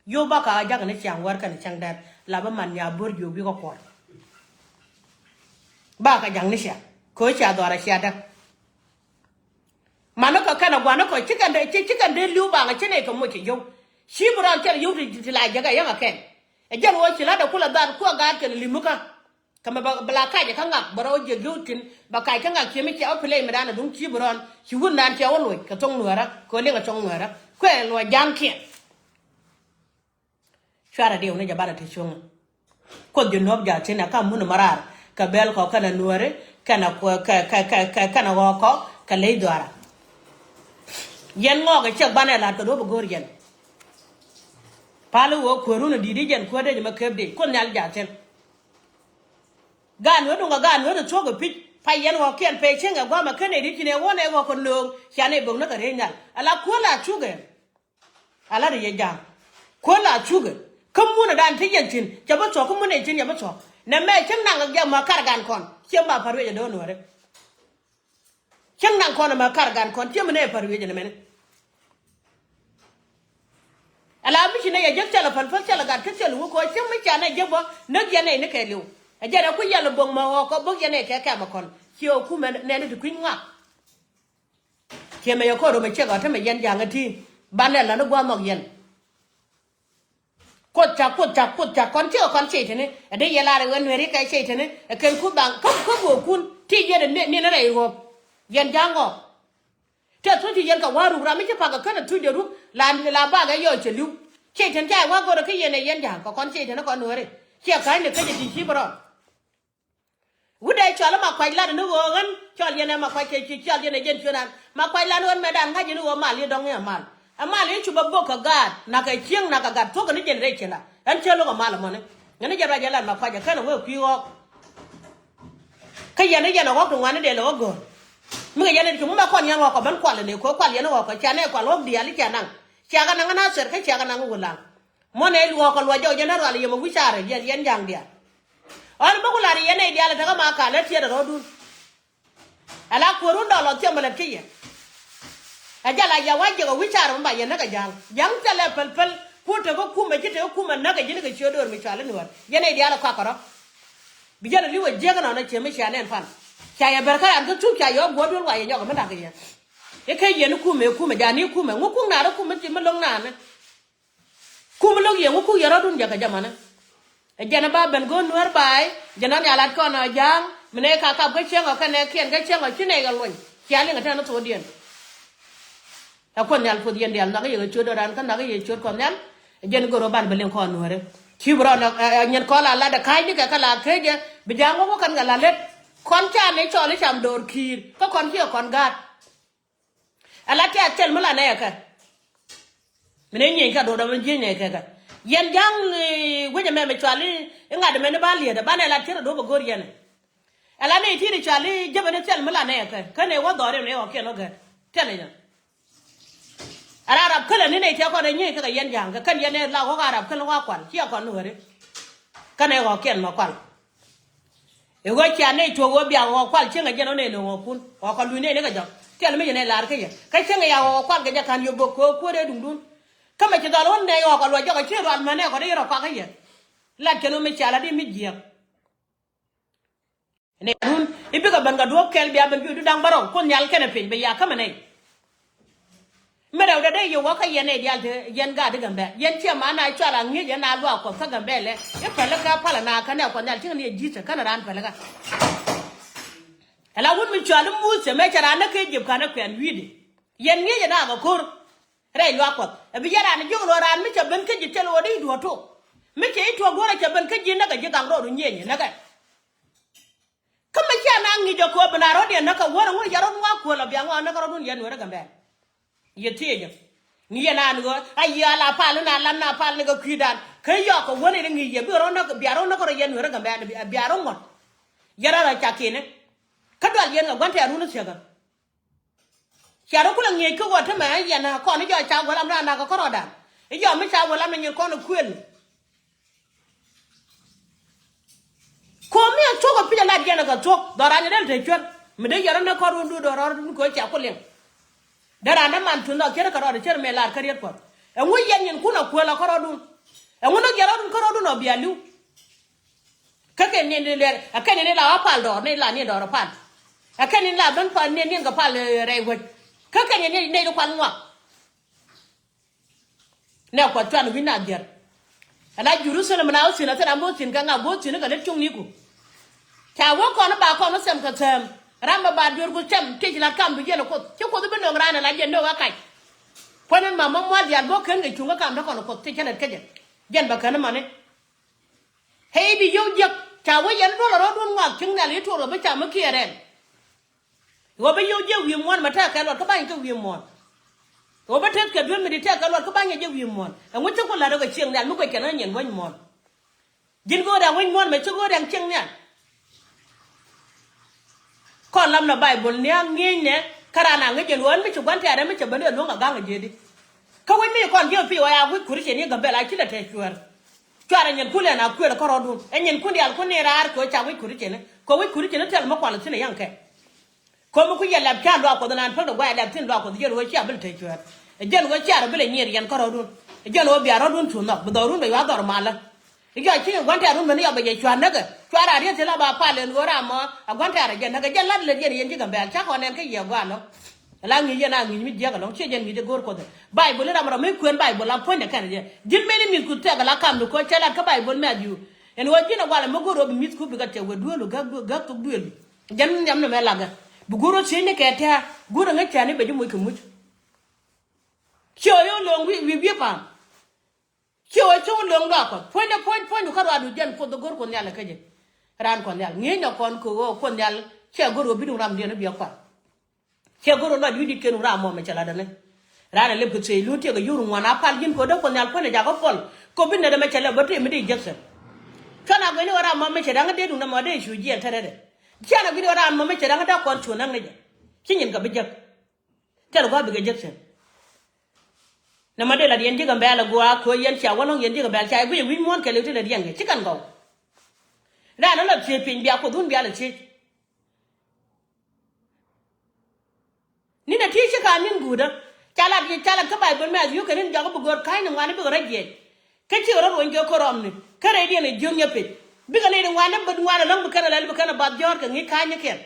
Yo̱o̱k ba ka jak ni ciaŋ wär kɛn cäŋ dɛr la bä man nya bo̱r jiök wi̱i̱ kä kuɔr. Ba ka jak ni cia kɛ cia dhɔr a cia däk. Mani kɔ kɛn a gua̱n ni kɔ ci kɛn dee ci ci kɛn dee li̱w baŋ ci nɛy kɛ moc ci yio̱w. Ci bi rɔɔn cɛl yio̱w ti ti la jɛ kɛ yäŋ a kɛn. Ɛ jɛn wä ci la̱t a kulɛ dhal kuɛ gaat kɛn li̱m kä. Kɛ mɛ bɛ bɛ la kac kä ŋak bɛ rɔ jiɛk yio̱w tin bɛ kac kä ŋak ciɛ mi cia wä play mi dan a duŋ ci bi rɔɔn ci wun dan cia wä luɔc kɛ thoŋ nuäärä kɛ wä liŋ a thoŋ nuäärä kuɛ luɔc ja̱a̱ŋkiɛn. Cuarɛ diɛw ni jɛ banɛ ti cuŋä. Kuoth ji̱ nuɔ̱p ja̱ tin ɛ kam mun mɛ raar kɛ bɛl kɔ kɛnɛ nuääri kɛnɛ kuɛ kɛ kɛ kɛ kɛ kɛnɛ ɣɔɔk kɔ kɛ ley dhuaara. Yɛn ŋɔɔk ɛ ciɛk banɛ la̱t kɛ duɔ̱p ɛ go̱o̱r yɛn. Pali wä kuäärun ɛ di̱i̱t i̱ jɛn kuäär dee jɛ mɛ kep dee kuoth nhial ja̱ tin. Gaan wä duŋ ɛ gaan wä dee thuɔ̱k ɛ pi̱c pay yɛn ɣɔɔkiɛn pee cieŋ ɛ gua̱a̱mɛ ken ɛ di̱t ci nɛ wä nɛ ɣɔɔk kɛ nööŋ. Cia nɛ bo̱k ni kɛ rieec nhial ala kuäär la cuk ɛ. Ala ri yɛ ja̱a̱ŋ kuäär la cukɛ. Kä munɛ dan ti yɛn thi̱n cɛ bi thuɔ̱k kä munɛ thi̱n cɛ bi thuɔ̱k. Nɛ mɛ cäŋ naŋ jɛ mɛ kar gan kɔn ciɛ ma pa̱r wiecɛ do̱n wääri. Cäŋ naŋ kɔn mɛ kar gan kɔn ciɛ mi nɛ pa̱r wiecɛ nɛ mɛni. Ala mi ci nɛ yɛ jek cɛl ɛ päl päl cɛl ɛ gat kä cɛl wä kɔ ciɛ mi ca nɛ jek bä näk yɛn nɛ ni kɛ liw. Ɛ jɛn ɛ ku yɛl bo̱ŋ mɛ ɣɔɔk kɔ bo̱k yɛn nɛ kɛ kɛm ɛ kɔn ciɛ ɛ kumɛ nɛ ni ti kui̱ny ŋak. Ciɛ mɛ yɛ ko̱r rom ɛ ciɛ gɔ̱ te mɛ yɛn ja̱a̱ŋ ɛ ti banɛ lɔ ni gua̱a̱ nhɔk yɛn. Kuoth ca kuoth ca kuoth ca kɔn cikɛ kɔn ciey tini ɛ dee yɛ lar ɛ ɣän nueeri kɛ ciey tini ɛ kɛn kuth baŋ kä kä guɔkun ti yɛn ɛ ni ni rɛy ruɔ̱p. Yɛn ja̱a̱ŋ gɔ̱. Tɛ thuc ti yɛn kɛ wa̱a̱ ruk ram mi ci pakä känɛ thuc ɛ ruk la la bakɛ yɔc cɛ li̱w. Ciey tini ca ɛ wa̱a̱ go̱rɛ kä yɛn ɛ yɛn ja̱a̱ŋ kɛ kɔn ciey tini kɔn nueeri ciɛ ka̱ny ni käc ɛ ti ci bi rɔɔn. Wut dee cɔl ma kuac lat ni ɣöö ɣän cɔl yɛn ɛ ma kuac kɛ ci cɔl yɛn ɛ jɛn ciöt an ma kuac lat ni ɣän mɛ dan ŋa̱c ni ɣöö mal i̱ dɔ̱ŋ i̱ mal. Ɛ mal i̱ cupɛ bok kɛ gaat nak kɛ cieŋ nak kɛ gat thuɔ̱k kɛ ni jɛn rɛy ciënda. Ɛn cä lo̱k ɛ mal ɛmɔni ŋäni jɛn ruac ɛ lat ma kuac ɛ kɛn ɛ wee kui̱ ɣɔɔk. Kä yɛn i̱ yɛn ɛ ɣɔ̱k ti ŋuani dee lɛ ɣɔ̱k go̱o̱r. Mi kɛ yɛn ɛ ti ci mumɛ kɔn yɛn ɣɔ̱k kɔ ben kual ɛ ni ko̱ kual yɛn ɣɔ̱k kɔ cia nɛ kual ɣɔ̱k diaal i̱ cia naŋ. Cia kɛ naŋ ɛ na thɛr kä cia kɛ naŋ ɛ wulaŋ. Muɔ̱n ɛ luɔɔk kɛ luɔc jɔk jɛn ɛ rual yɛmɛ wi̱c carɛ yɛn yɛn ja̱a̱ŋ diaal. Ɣän bä ku lar yɛn nɛy diaal ɛ tekɛ ma ka̱l ɛ tiɛt ɛ rɔ̱dun. Ala kuäärun dɔlɔ thiɛm ɛ lät kä yɛ. Ɛ jal a ya wa jiɛk ɛ wi̱c carɛ mi ba yɛn näk ɛ ja̱a̱ŋ. Ja̱a̱ŋ thilɛ päl päl. Ku tekä kumɛ ci tekä kumɛ näk ɛ ji̱n kɛ ciö döör mi cual i̱ nuäär. Yɛn ɛ diaal ɛ kɔak kärɔ̱. Bi jɛn ɛ li̱w ɛ jiäk ɛnɔnɔ ciɛ mi cia nɛn pan. Ca yɛ bɛr kä raan kä thuk ca yɛ ɣɔ̱k guɔ̱ɔ̱r duel wa yɛ nyɔk ɛ mi da̱k yɛ. I̱ kä yɛn i̱ kumɛ i̱ kumɛ ja̱a̱n i̱ kumɛ ŋu kuk naarä kumɛ ci mi lo̱ŋ naanä. Kum lo̱k yɛ ŋu kuk yɛ rɔ̱dun jɛ kɛ jɛ manä. Ɛ jɛn ɛ ba ben go̱o̱r nuäär baay jɛn ɔ nhial lat kɔn ɔ ja̱a̱ŋ. Mi nɛ ka kap kä cieŋ ɔ kɛnɛ kiɛn kä cieŋ ɔ ci nɛy kɛ luɔ̱ny. Cia liŋ ɛ tɛn ɛ thokdiɛn. Ɛ kuɔth nhial puɔth yɛn diaal nhɔk yɛ kɛ ciöt ɔ raan kä nhɔk yɛ ciöt kuɔth nhial. Ɛ jɛn go̱o̱r ɔ ban bɛ liŋ kɔn nuäärä. Ci bi rɔ nɔ ɛ nyin kɔn la lat ɛ ka̱cni kɛ kä la kecɛ bi ja̱a̱ŋ wä wä kɛn kɛ la lät. Kɔn ca ni cɔl i̱ cam do̱r ki̱i̱r kä kɔn ci ɛ kɔn gaat. Ala tiath thil mi la nɛɛkɛ. Mi ni nyieny kä duɔ̱ɔ̱r dɔ̱ mi jieny nɛɛkɛ kɛ. Yɛn ja̱ŋ, eh, wec ɛmɛ mi cual i̱ ŋa̱t ɛmɛ ni ba liet ɛ ba nɛ la tiet ɛ duɔ̱ɔ̱p ɛ go̱r yɛn ɛ. Ala nɛy ti̱i̱t i̱ cual i̱ jäpɛ ni thil mi la nɛɛkɛ kä nɛ wä dhɔr in nɛ ɣɔ̱kiɛn wä gɛr. Thil i̱ nyɛ. Ala rap kälä ni nɛy tia̱ kɔn ɛ nyieny kɛ kɛ yɛn ja̱ŋ kɛ kɛn yɛn ɛ la ɣɔ̱k a rap kälä wä kual ciɛ kɔn ni ɣäri. Kä nɛ ɣɔ̱kiɛn mɛ kual. I̱ ɣöö cia nɛy tuɔɔk ɣöö bia ɣɔk kual cieŋ ɛ jɛn ɣöö nɛy lo̱ŋ ɣɔk kun ɣɔk kɔ luny nɛy ni kɛ jɔk. Tiɛl mi ci nɛy lar kä yɛ kä cieŋ ɛ ya ɣɔk kual kɛ jɛ ka̱n yop bök kɛ kuäär ëë duŋdun. Kä mɛ ci dhɔl ɣöö nɛy ɣɔk kɔ luɔc jɔk ɛ ci rual män ɛ kɔ dee rɔ kuak kä yɛ. Lat kɛn ɣöö mi cia lat i̱ mi jiääk. Nɛy run i̱ bikɛ ben kɛ duɔ̱ɔ̱p kɛl bia ben bi wut da̱ŋ bärɔw kun nhial kɛnɛ piny bɛ ya kämɛ nɛy. Mi rɛwdɛ dee yɛ wä kä yɛn nɛy diaal te yɛn gaat i̱ Gambɛl yɛn ciɛ ma na cual a ŋi̱i̱c yɛn na luaak Kuɔth kä Gambɛl ɛ i̱ pälikä palä na kä nɛ Kuɔth Nhial cieŋ ni ɛ ji̱thɛ känɛ raan pälikä. Ala wut mi cual i̱ Muthɛ mëë cɛ raan näk kä Ijip ka̱n ɛ kuɛn wi̱i̱di. Yɛn ŋi̱i̱c ɛ na kɛ ko̱r rɛy luaak Kuɔth ɛ bi yɛn raan jiök luɔ̱k raan mi cɛ ben kä ji̱ thil ɣöö dee i̱ duɔ̱ɔ̱r tok. Mi cɛ i̱ tuɔ̱k duɔ̱ɔ̱r ɛ cɛ ben kä ji̱ näk ɛ ji̱ gaŋ rɔɔdu nyieenyɛ näk ɛ. Kä mi cia na ŋi̱i̱c ɛ kööp bi na rɔ̱diɛn näk kɛ wäär ɛŋu yɛ rɔ̱dun wa kuäl ɔ biaŋ ɔ näk rɔ̱dun yɛn nueerä Gambɛl. Yɛ thiecä ni yɛn an ɣöö a yiëë a la pal in a lam na pal ni kɛ kui̱dan kä yɔk kɛ wäni ri ŋi̱i̱c yɛ bikɛ rɔ̱ näk bia rɔ̱ näk rɔ yɛn nueerä Gambɛl bia rɔ̱ ŋuɔ̱t. Yɛn rɔ rɔ ca ki̱ni kä dual yɛn kɛ gua̱n tɛ̈run thiäkä. Cia rɔ kulɛ ŋi̱eec kä ɣöö tämɛ yɛn kɔn i̱ jɔɔc ca wä lam raan nakä kärɔɔdan i̱ jɔɔc mi ca wä lam ni nyin kɔn i̱ kuël. Ko̱mi ɛ thuɔ̱k ɛ pi̱c ɛ lat yɛn ɛ kɛ thuɔ̱k dhɔran yɛ dee lɛ te cuer mi dee yɛn rɔ ni kɔn run duut dhɔran run ko̱ cia ku liŋ. Dee raan dee man tuny dhɔk cär kärɔɔd cär mëë lar kä riet Kuɔth. Ɛŋu yɛn nyin kun ɛ kuël ɛ kärɔɔdun. Ɛŋu ni yɛn rɔɔdun kärɔɔdun ɔ bia li̱w. Kä kɛn ni ni lɛr ɛ kɛn ni ni la wä pal dɔɔr ni la ni dɔɔr pal. Ɛ kɛn ni la ben pal ni ni kɛ pal rɛy wec. Kä kɛn ni ni ni kual ŋuak. Nɛ Kuɔth cuan wi̱n na jiɛr. Ala Jerusalem na wä thi̱n a thil ram bo̱o̱ thi̱n kɛ ŋa bo̱o̱ thi̱n kɛ lät cuŋ ni ku. Ca wä kɔn ba kɔn wä thɛm kɛ thɛm ram bɛ ba duer ku thɛm tiec la kam bi jiɛn Kuoth ci Kuoth bi no̱o̱ŋ raan ala jiɛn no̱o̱ŋ a kac. Puɔ̱ny in ma mɔ mual diaal bo̱o̱ ken kɛ cuŋ kä kam dä kɔn Kuoth ti cä lät kä jɛ. Jɛn bɛ kän mani. Hei bi yio̱w jiäk ca wä yɛn duɔl a rɔɔdun ŋuak cieŋ nhial i̱ tuɔɔk rɔ bi cam mi kiɛ rɛl. Ɣöö bä yio̱w jiɛ wi̱i̱ muɔ̱ɔ̱n mɛ tɛɛkɛ luɔt kä bany kä wi̱i̱ muɔ̱ɔ̱n. Ɣöö bä teth kɛ duel mi di tɛɛkɛ luɔt kä bany kɛ jiɛ wi̱i̱ muɔ̱ɔ̱n. Ɛŋu cä ku la̱t ɣöö kɛ cieŋ nhial mi guɛc kɛn ɣä nyin wäny muɔ̱ɔ̱n. Ji̱n go̱o̱r ɛŋ wäny muɔ̱ɔ̱n mɛ ci go̱o̱r ɛŋ cieŋ nhial. Kɔn lam nɔ Baibol ni a ŋi̱eecnɛ kä raan a ŋäc jɛn ɣöö ɛn mi ci gua̱n tɛ̈rɛ mi cɛ ben ëë luäŋ a ga̱ŋ a jiëëdi. Kä wec mi kɔn jiɛ pi̱i̱ ɣɔaa wi̱c Kuricin i̱ Gambɛl a ci lɛ tɛ̈ cuɛɛr. Cuarɛ nyinkun ɛn a kuël kärɔɔdun ɛ nyinkun diaal kun ni raar kɛ ɣöö ca wi̱c Kuricin. Kɛ wi̱c Kuricin thil mi kual thi̱n ɛ yɛŋ kɛ. Komi ku yɛ lɛp ca luaak Kuɔth naan päl dee guay lɛp thi̱n luaak Kuɔth jɛn ɣöö cia bi lɛ te cuɛɛr. Ɛ jɛn ɣöö cia rɔ bi lɛ nyier yɛn kärɔɔdun. Ɛ jɛn ɣöö bia rɔɔdun cu nhɔk bi dhɔrun bɛ yuath dhɔr malä. I̱ jɔc ci gua̱n tɛ̈run ben i̱ yɔ bɛ jɛ cua̱r näkɛ cua̱r a riet thil a ba pal ɛn ɣöö ram mɔ a gua̱n tɛ̈r a jɛn näkɛ jɛn la̱t lɛ jɛn yɛn ci Gambɛl ca kɔn nɛn kä yɛ gua̱a̱ lɔ. Ala ŋi̱i̱c yɛn a ŋi̱i̱c mi jiäk ɛlɔ̱ŋ ciɛ jɛn ŋi̱i̱c ɛ go̱o̱r Kuɔth ɛ. Baibol i̱ ram rɔ mi kuën Baibol a puɔ̱nydɛ kɛn ɛ jɛ ji̱n mëni mi̱thku thɛk ala kamdu ko̱ cɛ lat kä Baibol mɛ a jiu. Ɛn ɣöö ji̱n ɛ gualɛ mi go̱o̱r ɣöö bi mi̱thku bikɛ tɛk wee duëëlu gäk duëëlu. Jɛn nhiam ni mɛ lakɛ bi go̱o̱r ɣöö thiecni kɛ tɛ̱̈ɛ̱̈ go̱o̱r ɛ ŋäc cäätni bɛ ji̱ moc kɛ muc. Ciɛ ɣöö yio̱w lo̱o̱ŋ wi̱i̱ wi̱i̱ pa̱a̱m. Ciɛ ɣöö cä wä lo̱o̱ŋ luaak Kuɔth puɔ̱nydɛ puɔ̱ny puɔ̱nydu kä ruaadu jɛn Kuoth ɛ go̱o̱r Kuoth Nhial ɛ kä jɛ. Raan Kuɔth Nhial ŋi̱eecnɛ kɔn kɛ ɣöö Kuoth Nhial cɛ go̱o̱r ɣöö bi duŋ ramdiɛn i̱ biɛ kua̱r. Cɛ go̱r ɔ lɔc wi̱cdit kɛn wä ram mɔ mɛ cɛ latdä ni. Raan ɛ lep kɛ thiec luut tiɛk ɛ yur ŋuan a pal ji̱n kɛ wä dee Kuɔth Nhial puɔ̱nydɛ jakä puɔl. Kɛ wä bi nɛt ɛmɛ cɛ lɛp bä tëë mi dee Jekthɛn. Cuan a guic ni wä ram mɔ mɛ cɛ da̱ŋ dee duŋdɛ mɔ dee cu jiɛɛn tɛrɛdɛ. Cian a guic ni wä ram mɔ mɛ cɛ da̱ŋ dee kɔn cu näk ni jɛ. Ci nyin kɛ bi jek. Thil gua̱a̱ bikɛ Jekthɛn. Nɛ mɔ dee lat yɛn ji̱ Gambɛl ɛ gua̱a̱ ko̱ yɛn cia wä lɔ̱ŋ yɛn ji̱ Gambɛl ca i̱ guic ɛ wi̱c muɔ̱ɔ̱n kɛɛliw ti lät yɛn kɛ ci kɛn gɔw. Raan ɛ lɔ thiec piny bia Kuoth wun bia lɛ thiec. Ni̱n ɛ ti ci ka ni̱n guutdä. Ca lat, ca lat kä Baibol mɛ a thiöök kɛ rin jɔk bi go̱o̱r ka̱ny ni ŋuan ni bikɛ rɔ jiɛc. Kä cikɛ rɔ ruɔ̱ny kɛ ko̱r rɔmni kä rɛy diɛn ɛ jiöŋ nyɛ pec. Bikɛ nɛy ti ŋuan ni bät ŋuan ɛlɔ̱ŋ bi kɛn ɛ lɛl bi kɛn ɛ bath jɔ̱ɔ̱r kɛ ŋi̱i̱c ka̱ny ni kɛn.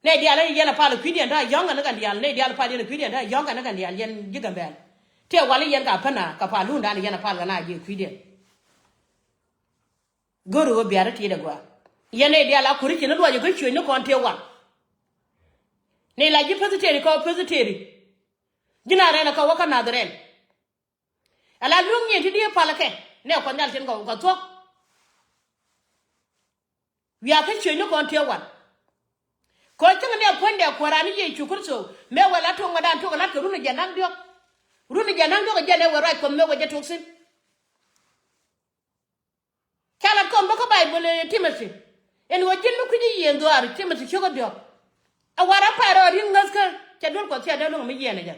Nɛy diaal i̱ yɛn a pal ɛ kui̱diɛn ta̱a̱ yɔ̱ŋ kɛn ni kɛn diaal, nɛy diaal pal yɛn ɛ kui̱diɛn ta̱a̱ yɔ̱ŋ kɛn ni kɛn diaal, yɛn ji̱ Gambɛl. Tëë wal i̱ yɛn ka pän a kɛ pal luundani yɛn a pal kɛ na ji̱ kui̱diɛn. Go̱o̱ri ɣöö bia̱r i̱ ti̱i̱t ɛ gɔaa. Yɛn nɛy diaal a kuri ci ni luɔc ɛ kä ciöc ni kɔn tëë wal. Nɛy la ji̱ Presbytery kɛ ɣöö Presbytery. Ji̱n a rɛn ɛ kɛ wä kä Nath rɛn. Ala luäŋ nyin ti diee pal kɛ nɛ kuɔth nhial tin kɔ kɔ thuɔ̱k. Wiaa kä ciöc ni kɔn tiee wan. Kɔ cäŋ ni a puɔ̱nydɛ kuääran ni Yecu Kritho mëë wɛ la tuɔ̱ŋ mɛ dan tuɔ̱k ɛ la̱t kɛ run ɛ jɛ naŋ diɔ̱k. Run ɛ jɛ naŋ diɔ̱k ɛ jɛ nɛ wɛ ruac kuɔth mëë wɛ jɛ tuɔ̱k thi̱n. Ca lat kɔn bä kä Baibol ɛ Timothy. Ɛn ɣöö ji̱n mi kui̱c i̱ yiëë dhuaar Timothy ciökä diɔ̱k. Ɛ war a pay rɔ ri̱ŋ ŋäthkä cɛ duel kuɔth cɛ dee luäŋ mi yiëën ɛ jɛ.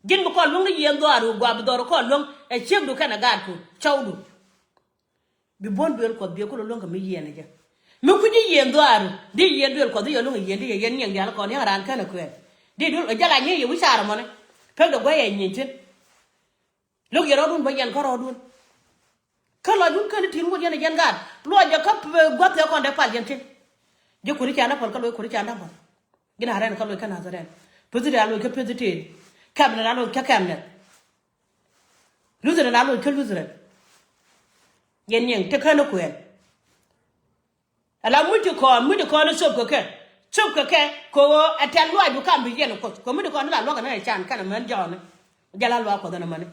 Ji̱n bi kɔn luäŋ ni yiëën dhuaar ɣöö gua̱a̱ bi dhɔr kɔn luäŋ ɛ ciekdu kɛnɛ gaatku cɔwdu. Bi buɔ̱n duel kuɔth biɛ kulɛ luäŋ kɛ mi yiëën ɛ jɛ. Mi kui̱c i̱ yiëën dhuaar di yiëën duel kuɔth i̱ yɛ luäŋ ɛ yiëën di yɛ yɛn nyiɛŋ diaal kɔn ya̱ŋ raan kɛn ɛ kuɛɛn. Di duel ɛ jal a nyiëë yɛ wi̱c caarä mɔni. Pek dɛ guäc ɛ nyieny thi̱n. Lo̱k yɛ rɔɔdun bä yɛn kä rɔɔdun. Kä lɔcdun ken i̱ ti̱n wut yɛn ɛ yɛn gaat luɔc jɛ kä gua̱th kɛ kɔn dee pal yɛn tin. Ji̱ kuri can däpɔl kä loc kuri can däpɔl. Ji̱n a rɛn kä loc kä nath rɛn. Peth ti a loc kä peth ti tëëd. Kɛmnɛ a loc kä kɛmnɛ. Lutheran a loc kä Lutheran. Yɛn nyiɛŋ te ken i̱ kuɛɛn. Ala muc ti kɔn muc ti kɔn i̱ thop kɛ kɛ thop kɛ kɛ kɛ ɣöö ɛ tɛ̈th luaacdu kam bi yɛn kuoth kɛ muc ti kɔn i̱ la luäk ɛn ɛ can kɛn ɛmɛn jɔɔni. Jɛ la luaak kuɔth ɛn ɛmäni.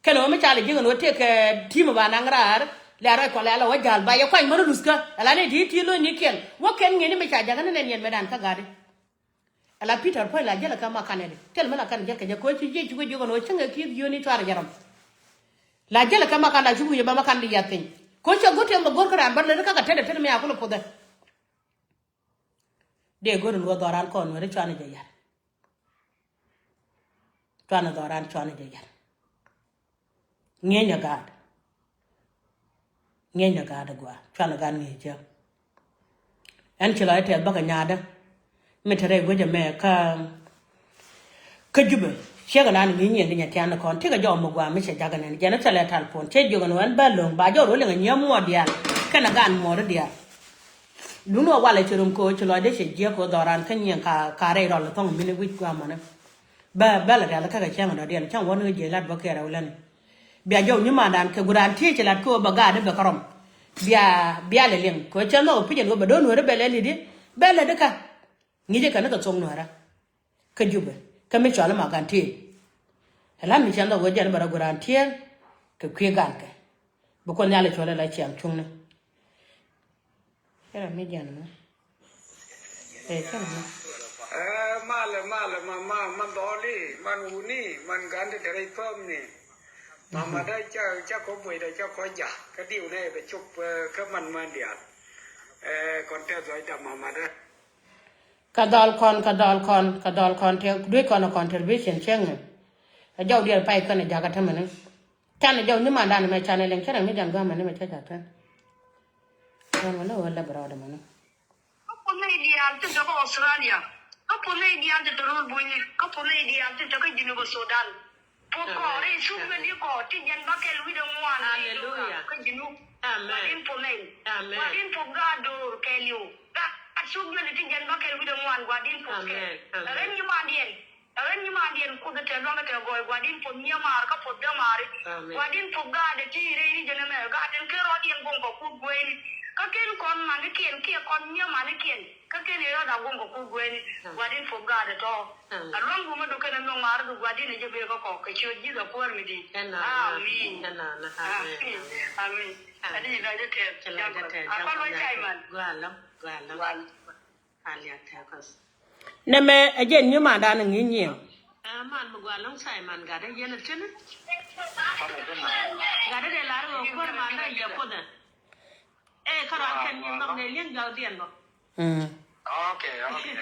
Kɛn ɣöö mi ca lɛ ji̱ kɛn ɣöö tëëkɛ ti̱i̱m ɛ ba naŋ raar lɛ rɔc kɔn lɛ ala wä ja̱l ba yɛ kuany mäni luthkä ala ni ti ti lo̱cnikiɛn wä kɛn ŋi̱ni mi ca jakä ni nɛn yɛn mɛ dan kä gatdi. Ala Peter puɔ̱ny la jälɛ kɛ makanɛ di thil mi la kɛn jälkɛ jɛ koci jiec ci wec yokɛn ɣöö cäŋɛ ki̱i̱th yio̱ni cuarɛ jɛ rɔm. La jälɛ kɛ makan la ci wi̱i̱ bä makan di yath piny koci a go̱t tiɛm bɛ go̱r kä raan bä lät kä kɛ tetdɛ tet mi a kulɛ puthɛ. Dee go̱r in wä dhɔran kɔn weri cuanɛ jɛ yar. Cuanɛ dhɔran cuanɛ jɛ yar. Ŋi̱enyɛ gaat. Ŋi̱enyɛ gaat ɛ gɔaa cuanɛ gaat ŋi̱eec cä. Ɛn ci lɔc tɛth bäkɛ nyaatdä. Mi te rɛy guecä mɛ kä kä Jubɛ. Ciek ɛnan ŋi̱i̱c nyiɛn di nyɛ tian kɔn tikɛ jɔw mi gua̱a̱ mi cɛ jakä nɛn jɛn thilɛ tal puɔn cɛ jiök ɛn ɣän bä lo̱ŋ ba jɔw ruɔ̱l liŋ ɛ nyiee muɔɔr diaal. Kɛnɛ gan muɔɔri diaal. Duŋni ɣä walɛ ci rum ko̱o̱c ci lɔcdä cɛ jiäk ko̱o̱c dhɔran kä nyiɛn ka rɛy rɔl thɔŋ mini wi̱c gua̱a̱ mɔni. Bä bä lɛ rial kä kɛ cäŋ dɔ̱diɛn cäŋ wä ni jiec lat bä kɛɛrɛ wä läni. Bia jɔw nyimandan kɛ guran tiee ci lat kä wä bä gaat i̱ bɛ kä rɔm. Bia bia lɛ liŋ kɛ wä cä nhɔk pi̱c ɛn wä bɛ do̱n nuäärä bɛ lɛ li̱t i̱ bɛ lɛ di̱kä. Ŋi̱cä kɛ ni kɛ thok nuäärä. Kä Jubɛ kä mi cɔal i̱ ma gan tiee. Ɛ la̱t mi cɛ nhɔk wä jɛn bɛ rɔ guran tiee kɛ kui̱ gankɛ. Bi kuoth nhial i̱ cuɔl ɛ la ciaŋ cuŋni. Kɛnɛ mi jɛn mɔ. Ɛ kɛnɛ mɔ. Ɛ malɛ malɛ ma ma man dhɔli man wuni man gandi dɛrɛ i̱ pam ni. Mama da ca ca kɔ buɔy da ca kɔ ja kä diw nɛ bɛ cop kä man man dial. Ɛ kɔn tɛ dhɔy da mama da. Ka dhɔl kɔn ka dhɔl kɔn ka dhɔl kɔn tɛ duec kɔn a contribution cieŋ ni. A jɔw diɛl pay kɔn a jakä tämɛ ni. Canɛ jɔw ni mandan mɛ canɛ liŋ canɛ mi jan gɔmɛ ni mɛ ca ca tɛn. Gɔmɛ ni wä lɛ brɔdɛ mɛ ni. Kä puɔth nɛy diaal tin te kä Australia. Kä puɔth nɛy diaal tin te rööl bunyni. Kä puɔth nɛy diaal tin te kä Jinub Sudan. Puɔth kɔɔri cuk ben i̱ kɔɔr ti jɛn bä kɛl wi̱cdɛ ŋuan. Aleluya. Kä Jinub. Amen. Gua̱di̱n puɔth nɛy. Amen. Gua̱di̱n puɔth gaat do̱r kɛɛliw. Gaat cuk ben i̱ ti jɛn bä kɛl wi̱cdɛ ŋuan gua̱di̱n puɔth kɛl. Amen. Amen. Ɛ ɣän nyimandiɛn. Ɛ ɣän nyimandiɛn kuoth tɛ luaŋ tɛ gɔɔy gua̱di̱n puɔth nyiamaar kä puɔth dämaari. Amen. Gua̱di̱n puɔth gaatdɛ ti rɛy ri jɛn ɛmɛ gaatdɛn ken rɔɔdiɛn guɔ̱ŋ kɛ kuoth guɛɛni. Kä ken kɔn manikiɛn kiɛ kɔn nyiamanikiɛn kä ken rɔɔd a guɔ̱ŋ kɛ kuoth guɛɛni. Amen. Gua̱di̱n puɔth gaatdɛ tɔ̱. Amen. Ɛ luaŋ gumä dukɛn ɛ nhɔk ŋaar kɛ gua̱di̱n ɛ jɛ bee kä kɔk kɛ ciöt ji̱th ɛ kuäär mi di̱i̱t. Amen. Amen. Amen. Amen. Amen. Amen. Amen. Amen. Amen. Amen. Amen. Amen. Nɛmɛ ɛ jɛn nyimandan ŋi̱i̱c nyiɛŋ. Ɛ man mi gɔaa lɔ̱ŋ Simon gatdä yɛn ɛ tini. Gatdä dee lar ɣöö kuäär man dee yɛ puɔthɛ. Ɛ kärɔa kɛn nyin nhɔk nɛ li̱eŋ ja̱kdiɛn bä. Mm. Okay, okay.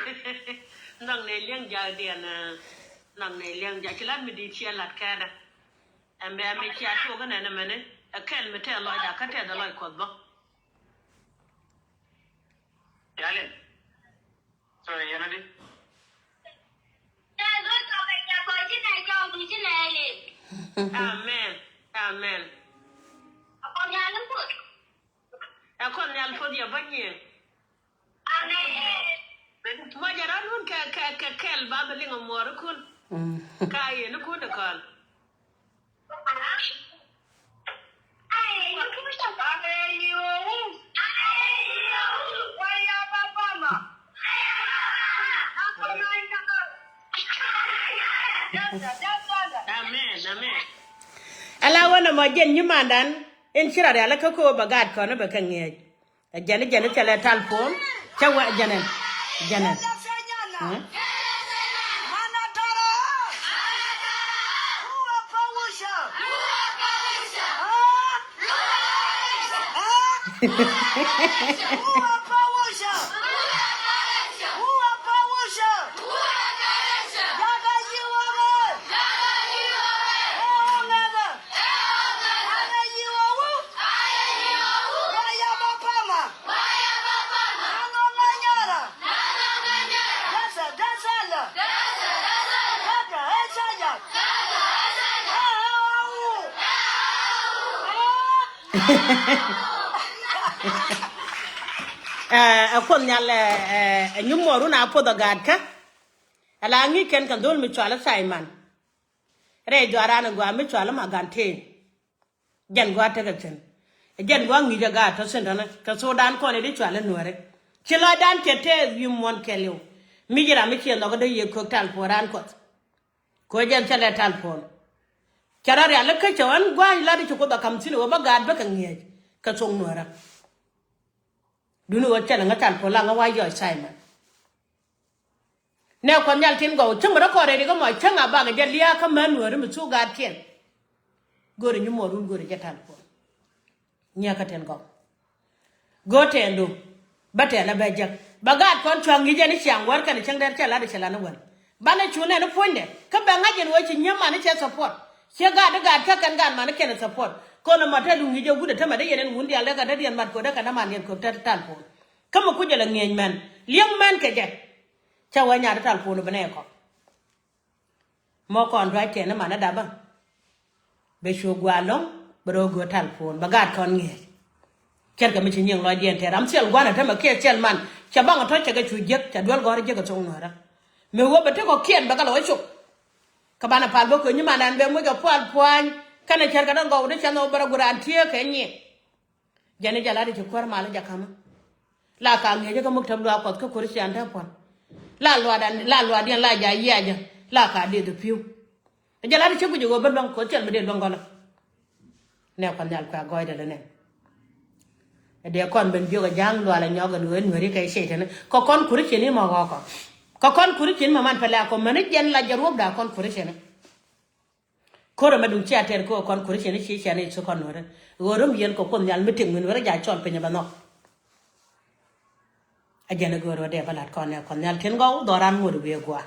Nhɔk nɛ li̱eŋ ja̱kdiɛn, ɛ, nhɔk nɛ li̱eŋ ja̱k ci lat mi di̱i̱t ciɛ lat kɛɛdä. Ɛn bɛ mi cia tuɔk inɛn ɛmɛni ɛ kɛl mi tɛth lɔcda kä tɛth ɛ lɔc kuɔth bä. Yalin. Sorry, yɛn adi. Amen. Amen. Ɛ kɔn nhial puɔth yɛ bä nyiëë. Mɔ jɛ rɔ̱ nun kɛ kɛ kɛ kɛl ba bi liŋ ɛ muɔɔrikun. Ka yɛn ikun ikɔn. Amen, amen. Ala wä nɔmɔ jɛn nyimandan in ci rɔ rial kä ko̱o̱p ɛ gaat kɔn bɛ kɛ ŋiɛc. Ɛ jɛn, jɛn cɛ lɛ tal puɔn cɛ wä jɛn ɛn jɛn ɛn. Ɛ, ɛ Kuoth Nhial, ɛ, ɛ, ɛ nyum muɔrun a puɔth ɔ gaatkä. Ɛ la ŋi̱i̱c kɛn kɛ dhol mi cual ɛ Simon. Rɛy dhuaaran ɛ gɔaa mi cual ɛ ma gan tëë. Jɛn gɔaa tekɛ thi̱n. Ɛ jɛn gɔaa ŋi̱i̱c ɛ gaat tɔ thi̱n tɔnɛ kɛ thokdan kɔn i̱ di cual i̱ nuääri. Ci lɔcdan cɛ tɛɛth wi̱i̱ muɔ̱n kɛɛliw. Mi ji̱ ram mi ciɛ nhɔk i̱ dee yiëë köök tal puɔ̱ɔ̱ran Kuɔth. Kɛ ɣöö jɛn thilɛ tal puɔ̱ɔ̱n. Cɛ rɔ rial i̱ kä cɛ ɣän gua̱a̱c lat i̱ ci Kuoth ɛ ka̱m thi̱n ɛ ɣöö bä gaat bä kɛ ŋi̱eec kɛ thok nuäärä. Duŋni ɣöö cɛ lɛ ŋä tal puɔ̱ɔ̱n la ŋä wa yɔc Simon. Nɛ Kuɔth Nhial tin gɔw cäŋ mi rɔ kɔn rɛy ri kä mɔ cäŋ a bakɛ jɛ lia̱a̱ kä män nuääri mi thuk gaatkiɛn. Go̱o̱ri nyi muɔrun go̱o̱ri jɛ tal puɔ̱n. Nyiakä tin gɔw. Go̱o̱r tɛɛndu bä tɛɛn a bɛ jek bä gaat kɔn cua̱ŋ ŋi̱i̱c jɛ ni ciaŋ wär kɛn cäŋ dɛr cɛ lat cɛ lat ni wän. Banɛ cu nɛn ni puɔ̱nydɛ kä bɛ ŋa̱c jɛn wee ci nyiäm man ni cɛ support. Ciɛ gaat di gaat kä kɛn gaat man ni kɛn support. Kɔn ɛmɔ te du ŋi̱i̱c jɛ wut ɛ tämɛ dee yɛn ɛn wun diaal dee kɛ dee diɛn mat ko̱dɛ kɛ dee man diɛn ko̱k te tal puɔ̱n. Kä mi kuc jɛ lɛ ŋi̱eec mɛn liɛŋ mɛn kɛ jɛ. Cä wee nyaat i̱ tal puɔ̱n bi nɛy kɔk. Mɔ kɔn duac tɛn i̱ man i̱ dapä. Bɛ cu gua̱a̱r lɔ̱ŋ bɛ rɔ gööt tal puɔ̱n bɛ gaat kɔn ŋi̱eec. Cɛn kɛ mi ci nyiŋ lɔcdiɛn tɛr ram thil gua̱n ɛ tämɛ kiɛ thil man cɛ baŋ ɛ tɔ̱ cɛ kɛ cu jiäk cɛ duel gɔ̱r jiäk ɛ thok nuäärä. Mi wä bɛ ti kɔ̱kiɛn bɛ kɛ lɔ wä cop. Kä banɛ pal bä köny i̱ man ɛn bɛ muc ɛ pual pua̱ny kɛnɛ cär kɛ däŋ gɔw di cɛ nhɔk bɛ rɔ gua̱a̱r raan tiee kɛ nyiɛ. Jɛn i̱ jɛ lat i̱ ci kuäär mal i̱ jɛ ka̱mä. La ka ŋi̱eecä kä muk täp luaak Kuɔth kä Christian te puɔ̱n. La luaakdan la luaakdiɛn la ja yiaajä la ka dieth i̱ pi̱w. I̱ jɛ lat i̱ ci guic i̱ ɣöö ben luäŋ Kuɔth cɛl mi dee luäŋ gɔlä. Nɛ Kuɔth Nhial kuɛ a gɔɔydɛ lä nɛn. Ɛ dee kɔn ben biök ɛ ja̱a̱ŋ lual ɛ nyɔk ɛn ɣöö ɛn nueeri kɛ ciey tɛni kɛ kɔn Christian i̱ mɔ ɣɔɔkɔ. Kɛ kɔn Christian mɛ man pɛlɛ a kɔ mäni jɛn la jɛ ruɔ̱pda kɔn Christian i̱. Ko̱r ɛmɛ duŋ cia tɛr kä ɣöö kɔn Christian i̱ ci cian i̱ ci kɔn nuäärä. Ɣöö rom yɛn kɛ Kuoth Nhial mi tëk mi nuäärä ja̱ cɔl piny ɛ bɛ nhɔk. A jɛn ɛ göör ɣöö dee bä lat kɔn nɛ Kuɔth Nhial tin gɔw dhɔran ŋuɔ̱t wi̱i̱ gua̱a̱.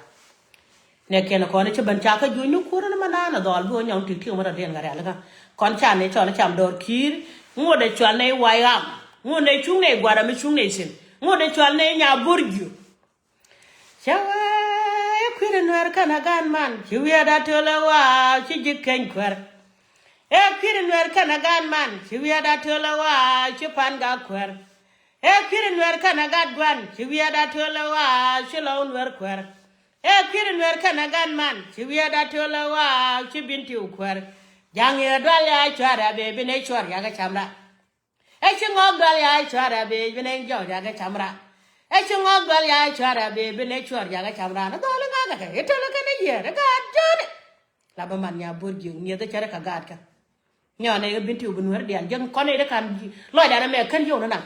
Nɛ kiɛn kɔn i̱ ci ben ca kä juuc ni kuäärä ni ma naan ɛ dhɔl bi ɣöö nyɔŋ tik tik mɛ rɔ diɛn kɛ rialikä. Kɔn ca ni cɔl i̱ cam dɔɔr ki̱i̱r ŋuɔ̱t ɛ cual nɛ i̱ way ɣam ŋuɔ̱t nɛ cuŋ nɛ i̱ gua̱a̱r ɛ mi cuŋ nɛ i̱ thi̱n ŋuɔ̱t ɛ cual nɛ i̱ nya bo̱r jiök. Cä wee ɛ kui̱ri nuɛr kɛnɛ gan man ci wiɛɛt a töl ɛ waa ci ji̱ keny kuɛr. Ɛ kui̱ri nuɛr kɛnɛ gan man ci wiɛɛt a töl ɛ waa ci pan ga kuɛr. Ɛ kui̱ri nuɛr kɛnɛ gat guan ci wiɛɛt a töl ɛ waa ci lɔw nuɛr kuɛr. Ɛ kui̱ri nuɛr kɛnɛ gan man ci wiɛɛt a töl ɛ waa ci bin tiw kuɛr. Ja̱ŋ yɛ dual ya cuarɛ bee bi nɛ cuɔr yakɛ cam rat. Ɛ ci ŋɔk dual ya cuarɛ bee bi nɛ jɔk yakɛ cam rat. Ɛ ci ŋɔk dual ya cuarɛ bee bi nɛ cuɔr yakɛ cam rat. Ni dhɔl iŋakɛ kɛ itel kɛn iyier igat jɔni. La bä man nya bo̱r jiök mieth i̱ cärä kɛ gaat kɛ. Nyɔɔnɛ i̱ bin ti wä bi nuäär diaal jiäk kɔn i̱ di kan lɔcdan ɛmɛ kän yio̱w ni naŋ.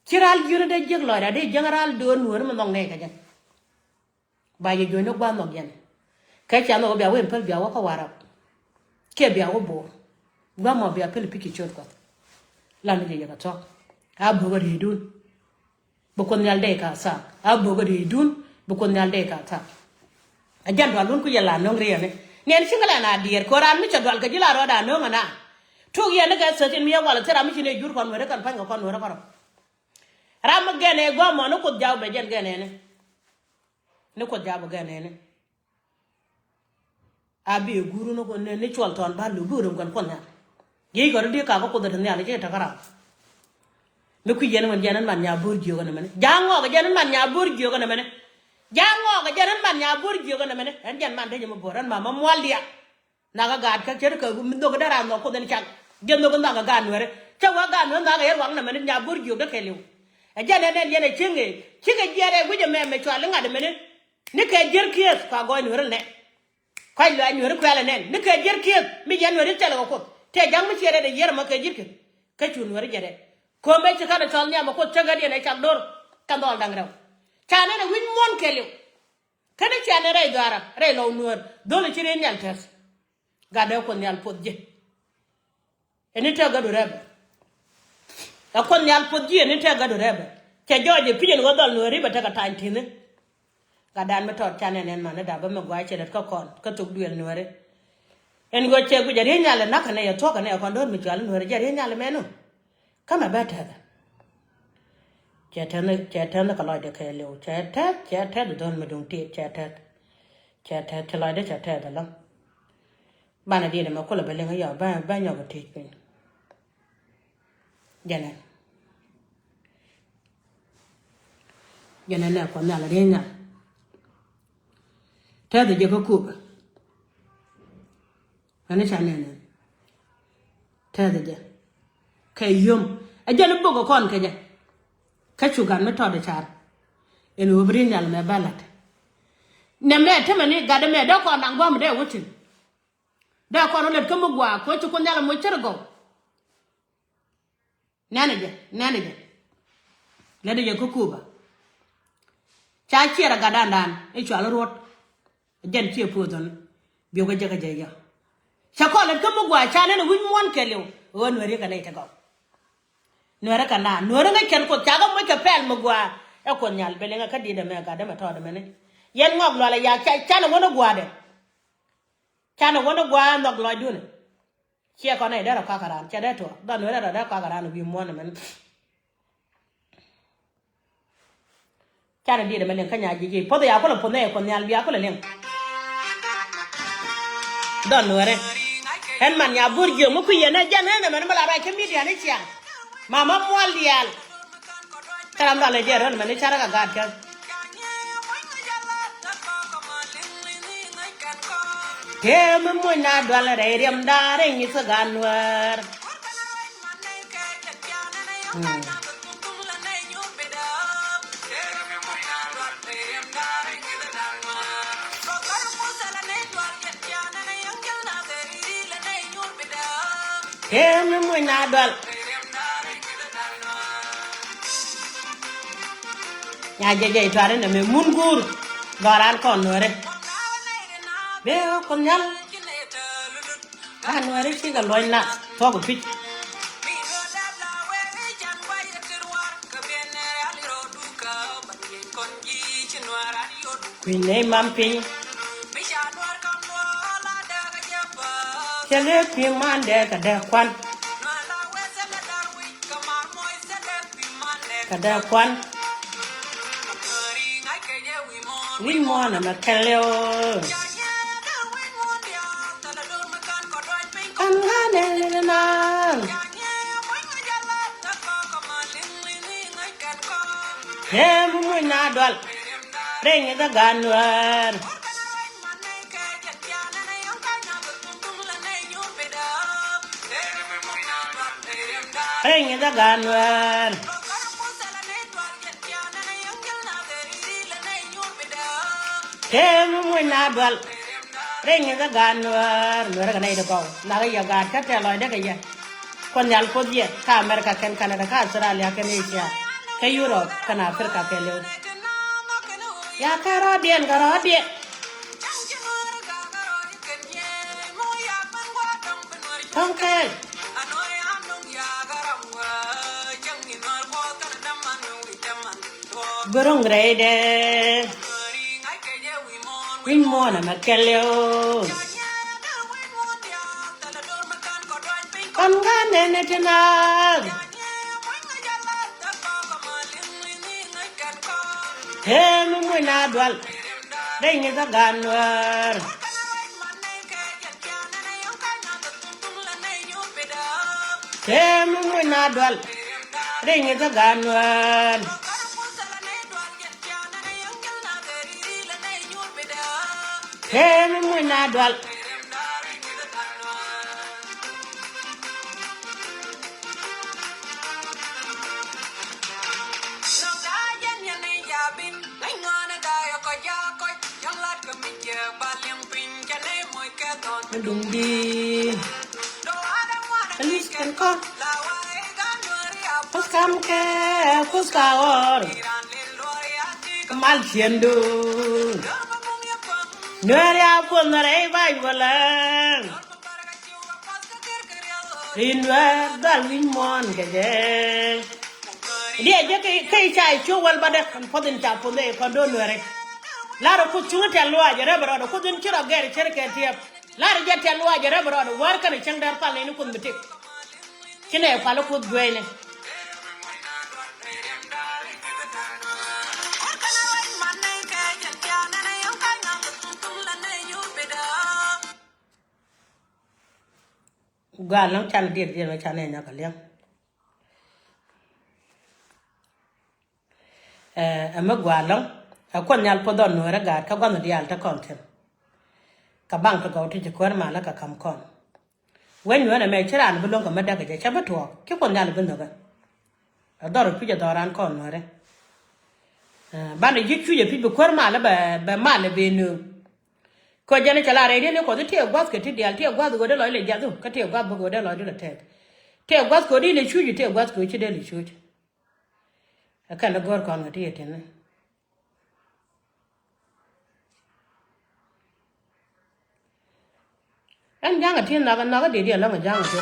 Ci ral jiön i̱ dee jiäk lɔcdan dee jiäk ral do̱r nuäär mi nhɔk nɛy kɛ jɛ. Ba yɛ juɔ̱ny ni gua̱a̱th nhɔk yɛn. Kɛ cia nhɔk bia wee in päl bia wä kä Warap. Kiɛ bia wä Bor. Gua̱a̱th mɔ bia päl pi̱c ci ciöt Kuɔth. Lan ni jɛ yɛ kɛ thuɔ̱k. A bo̱o̱k a ri̱i̱dun. Bi Kuoth Nhial dee ka thaak. A bo̱o̱k a ri̱i̱dun. Bi Kuoth Nhial dee ka thaak. A jɛn dual wun ku yɛ la no̱ŋ riɛni. Niɛn ci ŋä lɛ na diɛɛr kɛ raan mi cɛ dual kɛ ji̱ la rɔɔda no̱ŋ ana. Tuk yɛn ni kɛ thäk in mi yɛ wal thil ram mi ci ni jur kɔn weri kɔn pa̱ny kɛ kɔn weri kɔn rɔ. Ram mi gɛn ɛ gua̱a̱th mɔ ni Kuoth jaw bɛ jɛn gɛn ɛni. Ni Kuoth ja̱a̱ bä gɛn ɛni. A bi ɛ guur ni, ni cuɔl tɔn ba lo̱k bi ɛ röm kɛn Kuɔth Nhial. Ji̱ kɔn di kakä Kuoth ɛ te nhial i̱ ci te kä ram. Mi kui̱ jɛn mɛn jɛn ɛn man nya bo̱r jiök ɛn ɛmɛni. Ja̱a̱ŋ ŋɔɔk ɛ jɛn ɛn man nya bo̱r jiök ɛn ɛmɛni. Ja̱a̱ŋ ŋɔɔk ɛ jɛn ɛn man nya bo̱r jiök ɛn ɛmɛni. Ɛn jɛn man dee jɛ mi bo̱r ɛn mama mual diaal. Nhɔakä gaat kä ce̱tkɛ mi nhök dee raan nhɔk Kuoth in cak. Jɛn nhök in nhɔakä gaat Nuɛri. Cä wä gaat Nuɛri nhɔakä yɛr waŋ nɛ mɛni nya bo̱r jiök dee kɛɛliw. Ɛ jɛn ɛn ɛn yɛn ɛ cieŋ ëë cikɛ jiɛɛr ɛ wi̱c ɛmɛ mɛ cual iŋa̱t ɛmɛni. Ni kɛ jiɛr kiɛth kua gɔɔy Nuɛri nɛ. Kɔc luaac Nuɛri kuɛl ɛ nɛn ni kɛ jiɛr kiɛth mi yɛn Nuɛri thilɛ kɛ Kuoth. Tëë ja̱ŋ mi ciɛ rɛt ɛ yiër ɛmɔ kɛ ji̱rkɛ. Kä cu Nuɛri jɛ rɛt. Ko̱o̱m bɛ ci ka̱n ɛ cɔl nhiam ɛ Kuoth cä ɣädiɛn ɛ cak do̱r. Kɛ dhɔl da̱ŋ rɛw. Ca nɛn ɛ wi̱c muɔ̱ɔ̱n kɛɛliw. Kä ni cia nɛn rɛy dhuaarä rɛy lɔw Nuäär. Dho̱l ɛ ci ri̱n nhial tɛth. Gat dee Kuoth Nhial puɔth ji̱. Ɛn ni tɛk gädu rɛpɛ. Ɛ Kuoth Nhial puɔth ji̱ ɛn ni tɛk gädu rɛpɛ. Cɛ jɔɔc ɛ pi̱c ɛn ɣöö dhɔl Nuääri bɛ tekɛ ta̱ny ti̱ni. Gatdan mi tɔɔt canɛ nɛn mani dap bä mi gua̱a̱c cɛ lät kä kɔn kä thok duël Nuääri. Ɛn ɣöö cɛ guic a riey nhial ɛ na̱k kɛnɛ yɛ thuɔ̱k kɛnɛ yɛ kɔn do̱r mi cual Nuääri jɛ riey nhial ɛ mɛn ɔ. Kä mɛ bä tɛth. Cɛ tɛth ni, cɛ tɛth ni kɛ lɔcdɛ kɛɛliw. Cɛ tɛth, cɛ tɛth dhɔl mi duŋ tit, cɛ tɛth. Cɛ tɛth, cɛ lɔcdɛ cɛ tɛth ɛlɔ. Banɛ diet ɛmɛ kulɛ bɛ liŋ ɛ yɔ, bä, bä nyɔk ɛ ti̱c piny. Jɛnɛ. Jɛnɛ nɛ Kuɔth Nhial riey nhial. Tɛth jɛ kä Kuba. Ani ca nɛn ɛn. Tɛth jɛ. Kɛ yom. Ɛ jɛn bok ɛ kɔn kɛ jɛ. Kä cu gat mi tɔt ɛ car. Ɛn ɣöö bi riey nhial mɛ bä la̱t. Nɛ mɛ temɛ ni gat ɛmɛ dee kɔn da̱ŋ gua̱a̱m dee wä tin. Dee kɔn wä lät kä mi gua̱a̱k kɛ wä ci Kuoth Nhial ɛmɔ cär gɔw. Nɛnɛ jɛ, nɛnɛ jɛ. Lät jɛ kä Kuba. Ca ciɛɛr a gatdan dan i̱ cual ruɔ̱t. Jɛn ciɛ puɔth ɔn. Biökä jɛ kä jɛ yɔ. Ca kɔn lät kä mi gua̱a̱ ca nɛn wi̱c muɔ̱ɔ̱n kɛɛliw. Ɣöö Nuääri kɛ nɛy te gɔw. Nuääri kɛ naan. Nuääri ŋäc kɛn Kuoth ca kɛ moc kɛ pɛl mi gua̱a̱. Ɛ Kuoth Nhial bɛ liŋ ɛ kä di̱t ɛmɛ gat dämɛ tɔɔt ɛmɛni. Yɛn ŋɔk lual ɛ yak ca, canɛ wä ni gua̱a̱dɛ. Canɛ wä ni gua̱a̱ nhɔk lɔcdun. Ciɛ kɔn nɛy dee rɔ kɔak kɛ raan, cɛ dee tuɔɔk. Dhɔn Nuɛri rɔ dee kɔak kɛ raan wi̱i̱ muɔ̱ɔ̱n ɛmɛn. Canɛ diet ɛmɛ liŋ kä nya ji̱ ji̱. Puɔth ya kulɛ puɔth nɛy Kuɔth Nhial bia kulɛ liŋ. Dhɔn Nuɛri. Ɛn man nya bo̱r jiök mi kui̱ yɛn ɛ jɛn ɛn ɛmɛn mi la ruac kä midia ni ciaŋ. Mama mual diaal. Kä ram dɔl ɛ jɛ röl mɛn i̱ carɛ kɛ gaat kɛn. Tëë mi muc na dual rɛy riɛmda rɛy nyithi gaat Nuäär. Mm. Tëë mi muc na dual. Nya jɛ jɛ ituari nɛ mɛ mun guur. Gɔran kɔn Nuɛri. Bee Kuoth Nhial. A Nuɛri cikɛ luɔny na thuɔk pi̱c. Kui̱ nɛy mam piny. Cɛ lek kui̱ mandɛ kɛ dee kuan. Kɛ dee kuan. Wi̱c muɔ̱ɔ̱n ɛmɛ kɛn liw. Kan ŋa̱n ɛn ni naan. Tëë mi muc na dual. Rɛy nyithi gaat Nuäär. Rɛy nyithi gaat Nuäär. Tëë mi muc na dual. Rɛy nyithi gaat Nuäär. Nuäär kɛ nɛy ti gɔw. Nhɔakä yɛ gaat kä tɛ̈th lɔcdä kɛ yɛ. Kuoth Nhial puɔth yɛ kä America kɛn Canada kä Australia kɛn Asia kä Europe kɛn Africa kɛɛliw. Ya kɛ rɔ̱diɛn kɛ rɔ̱diɛn. Tɔ̱ŋ kɛɛl. Bi ro̱ŋ rɛydɛ. Wi̱c muɔ̱ɔ̱n ɛmɛ kɛɛliw. Kan ŋa̱n ɛn ni ti naath. Tëë mi muc na dual. Rɛy nyithi gaat Nuäär. Tëë mi muc na dual. Ri nyi kä gan nuɛɛl. Tëë mi muc na dual. Duŋ di. At least can call. Kus kam kɛ kus ka ɣɔr. Mal ciendu. Nuɛri a puɔl nuɛri a iba iwala. Ri nuɛr dhal wi̱ny muɔ̱ɔ̱n kɛ jɛ. Diɛ jɛ kɛ kɛ ica icu wal ba dɛ kɔn puɔth in ca puɔth in kɔn do nuɛri. Lar kuth cuŋ tɛl luac rɛp rɔɔd kuth in ci rɔ gɛr cɛr kɛ tiɛp. Lar jɛ tɛl luac rɛp rɔɔd war kɛn cäŋ dɛr pal in kuth mi tik. Ci nɛ pal kuth guɛɛnɛ. Gual lɔŋ can diet diet mɛ can ɛ nyɔk a liɛŋ. Ɛ mɛ gual lɔŋ ɛ kuɔth nhial puɔth ɔn nuɛrɛ gaat kä gua̱nh diaal te kɔn thi̱n. Kä baŋ te gɔw ti ci kuäär malä kä kam kɔn. Wec nuɛrɛ mɛ ci raan bi luäŋ kä mɛ däk jɛ cä bi tuɔɔk ci kuɔth nhial bi nhökä. Ɛ dhɔr cuc ɛ dhɔr raan kɔn nuɛrɛ. Banɛ ji̱ cuc ɛ pi̱c bi kuäär malä bɛ bɛ malä bɛ nööŋ. Kɔ jɛn cɛ la rɛy diɛn ni kɔth ti tiɛ gua̱th kɛ ti diaal tiɛ gua̱th ɣöö dee lɔc lɛ jiath ɣöö kä tiɛ gua̱th bä ɣöö dee lɔc di lɛ tɛɛk. Tiɛ gua̱th kɛ ɣöö di lɛ cuc tiɛ gua̱th kɛ ɣöö ci dee lɛ cuc. Ɛ kɛn ni go̱o̱r kɔn kɛ ti yɛ tini. Ɛn ja̱ŋ a ti nhɔk nhɔk a dee diɛ lɔ̱ŋ a ja̱ŋ a ti.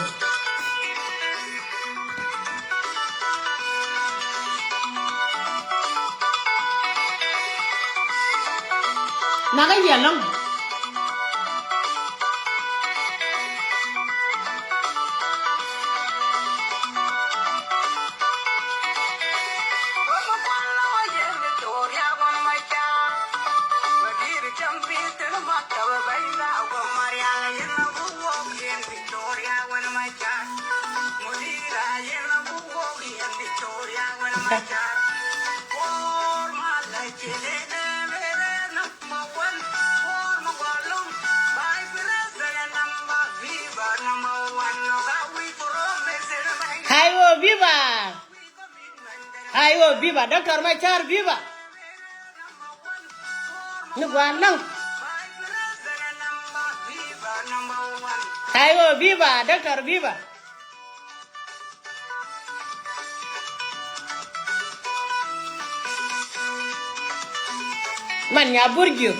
Nhɔk a yɛ lɔ̱ŋ. Aiwa, viva! Aiwa, viva! Doctor Machar, viva! Ni guan lang. Aiwa, viva! Doctor, viva! Man nya burju.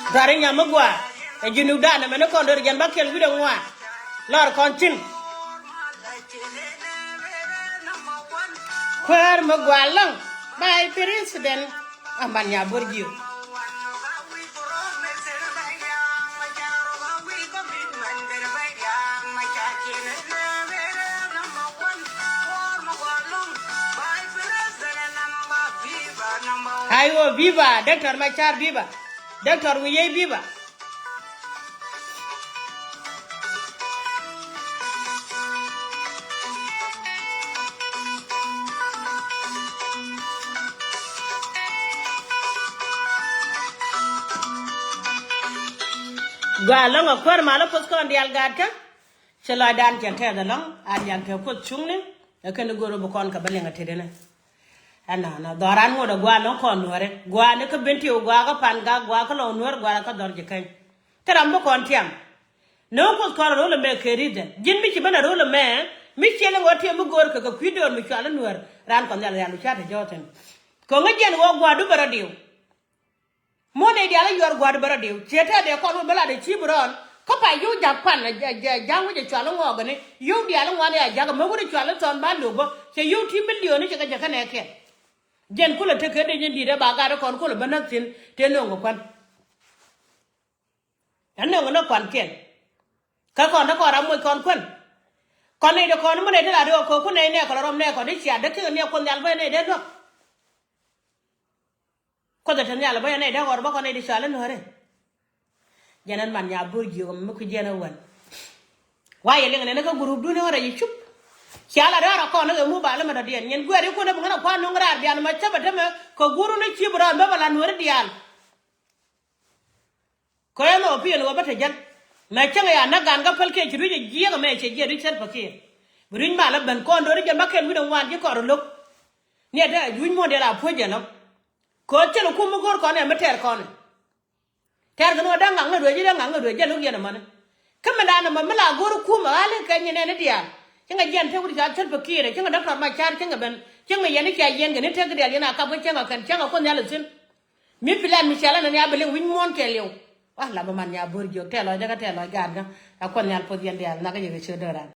Gari nya mi gua ɛ junub dan ɛmɛni kɔn dor jɛn ba kɛl wi̱dɛ ŋuan. Lɔr kɔn tin. Kuäär mi gual lɔŋ by president. Aman nya bor jiö. Aiwo, viva Doctor Machar, viva Doctor Wiyey, viva. Gua lɔŋ a kuäär malä puɔth kɔn diaal gaatkä. Cɛ lɔcdan cɛ tɛth ɛlɔ̱ŋ a diaal kɛ kuoth cuŋni. Ɛ kɛn i̱ go̱r ɣöö bi kɔn kɛ bä liŋ a tetdɛ ni. Ɛnɔnɔ dhɔran ŋot ɛ gua̱a̱ ni kɔn nuääri, gua̱a̱ ni kä ben ti ɣöö gua̱a̱ kä pan gak, gua̱a̱ kä lɔw nuäär, gua̱a̱ kä dhɔr ji̱ käny. Thil ram bi kɔn tiam. Ni ɣöö kuoth kɔn a ro̱l ɛmɛ kɛ ri̱th ɛn ji̱n mi ci ben a ro̱l ɛmɛ. Mi ciɛ liŋ ɣöö tiɛm mi go̱o̱r kɛ kɛ kui̱ döör mi cual i̱ nuäär, raan kɔn nhial rial wi̱c ca te jɔɔthin. Kɛ ŋä jiɛn ɣöö gua̱a̱du bɛ rɔ diw. Muɔ̱n nɛy diaal i̱ yuɔr gua̱a̱du bɛ rɔ diw. Ciɛ tɛth dee kɔn wä bä lat ɛ Ci̱ Brown. Kä pay yio̱w ja̱k pan ɛ ja̱ wi̱c ɛ cual i̱ ŋɔɔk ɛni. Yio̱w diaal i̱ ŋuan i̱ a ja̱k ɛmɛ wut i̱ cual i̱ thɔn ba lo̱k bä. Cɛ yio̱w ti million i̱ cɛ kɛ jɛ kä nɛ kɛn. Jiɛn kulɛ tekɛ dee nyin di̱i̱t ɛ ba gat i̱ kɔn kulɛ bä näk thi̱n tëë nööŋ kɛ kuän. Ɛn nööŋ ni kuankiɛn. Kä kɔn ni kɔn ram moc kɔn kuän. Kɔn nɛy ti kɔn mi nɛy ti la ri ɣɔk ko̱o̱k ku nɛy nɛɛkɔ la rɔm nɛɛkɔ di cia däk kikɛ niɛ Kuoth Nhial bä nɛy dee luäk. Kuoth ɛ te nhial bä yɛn nɛy dee ɣɔr bä kɔn nɛy di cɔal i̱ Nuääri. Jɛn ɛn man nya bo̱r jiök mi ku jiɛn ɛ wän. Wa yɛ liŋ nɛn kä group dun ɛ ɣɔr ɛ yi cup. Cia la rɛ̈ɛ̈r ɛ kɔn ni ɣɛ mu ba lä mɛ dɔ̱diɛn nyin guɛɛr i̱ kun ɛ bi ŋän ɛ kuan nuŋ raar bian mɛ cäpɛ temɛ kɛ guur wun i̱ Ci̱ Brown bä bɛ la Nuääri diaal. Kɛ ɣän ɔ piɛn ɣöö bä te jäl. Mɛ cäŋ ɛ ya näk gan kä päl kiɛ ci ruic ɛ jiɛk ɛmɛ cɛ jiɛk ruic Salva Kiir. Bi ruic mal ɛ ben kɔn do̱ri jɛn bä kɛl wi̱n ɛ ŋuan ji̱ kɔr ɛ lo̱k. Ni ɛ dee ruic muɔ̱ɔ̱n dee la puɔ̱c ɛnɔ. Kɛ ɣöö thil ɛ kum mi go̱o̱r kɔn ɛ mi tɛɛr kɔn ɛ. Tɛɛr kɛ ni ɣöö dee ŋaŋ ni ruëëc i̱ dee ŋaŋ ni ruëëc jɛl wä yɛn ɛmɔni. Kä mindan ɛmɔ mi la go̱o̱r kum ɛ ɣa̱l i̱ kɛ nyin ɛn i̱ diaal. Cäŋ ɛ jiɛn te wut ca Salva Kiir ɛ cäŋ ɛ Doctor Machar cäŋ ɛ ben cäŋ ɛ yɛn i̱ cia yɛn kɛ ni tek i̱ diaal yɛn a kap kä cäŋ ɛ kɛn cäŋ ɛ Kuoth Nhial ɛ thi̱n. Mi plan mi cialä ni nia bi liŋ wi̱c muɔ̱ɔ̱n kɛɛliw. Wah la bä man nya bo̱r jiök tɛɛ lɔcdä kä tɛɛ lɔc gaatkä. A Kuoth Nhial puɔth yɛn diaal nhak kä yɛ kɛ ciöt dööran.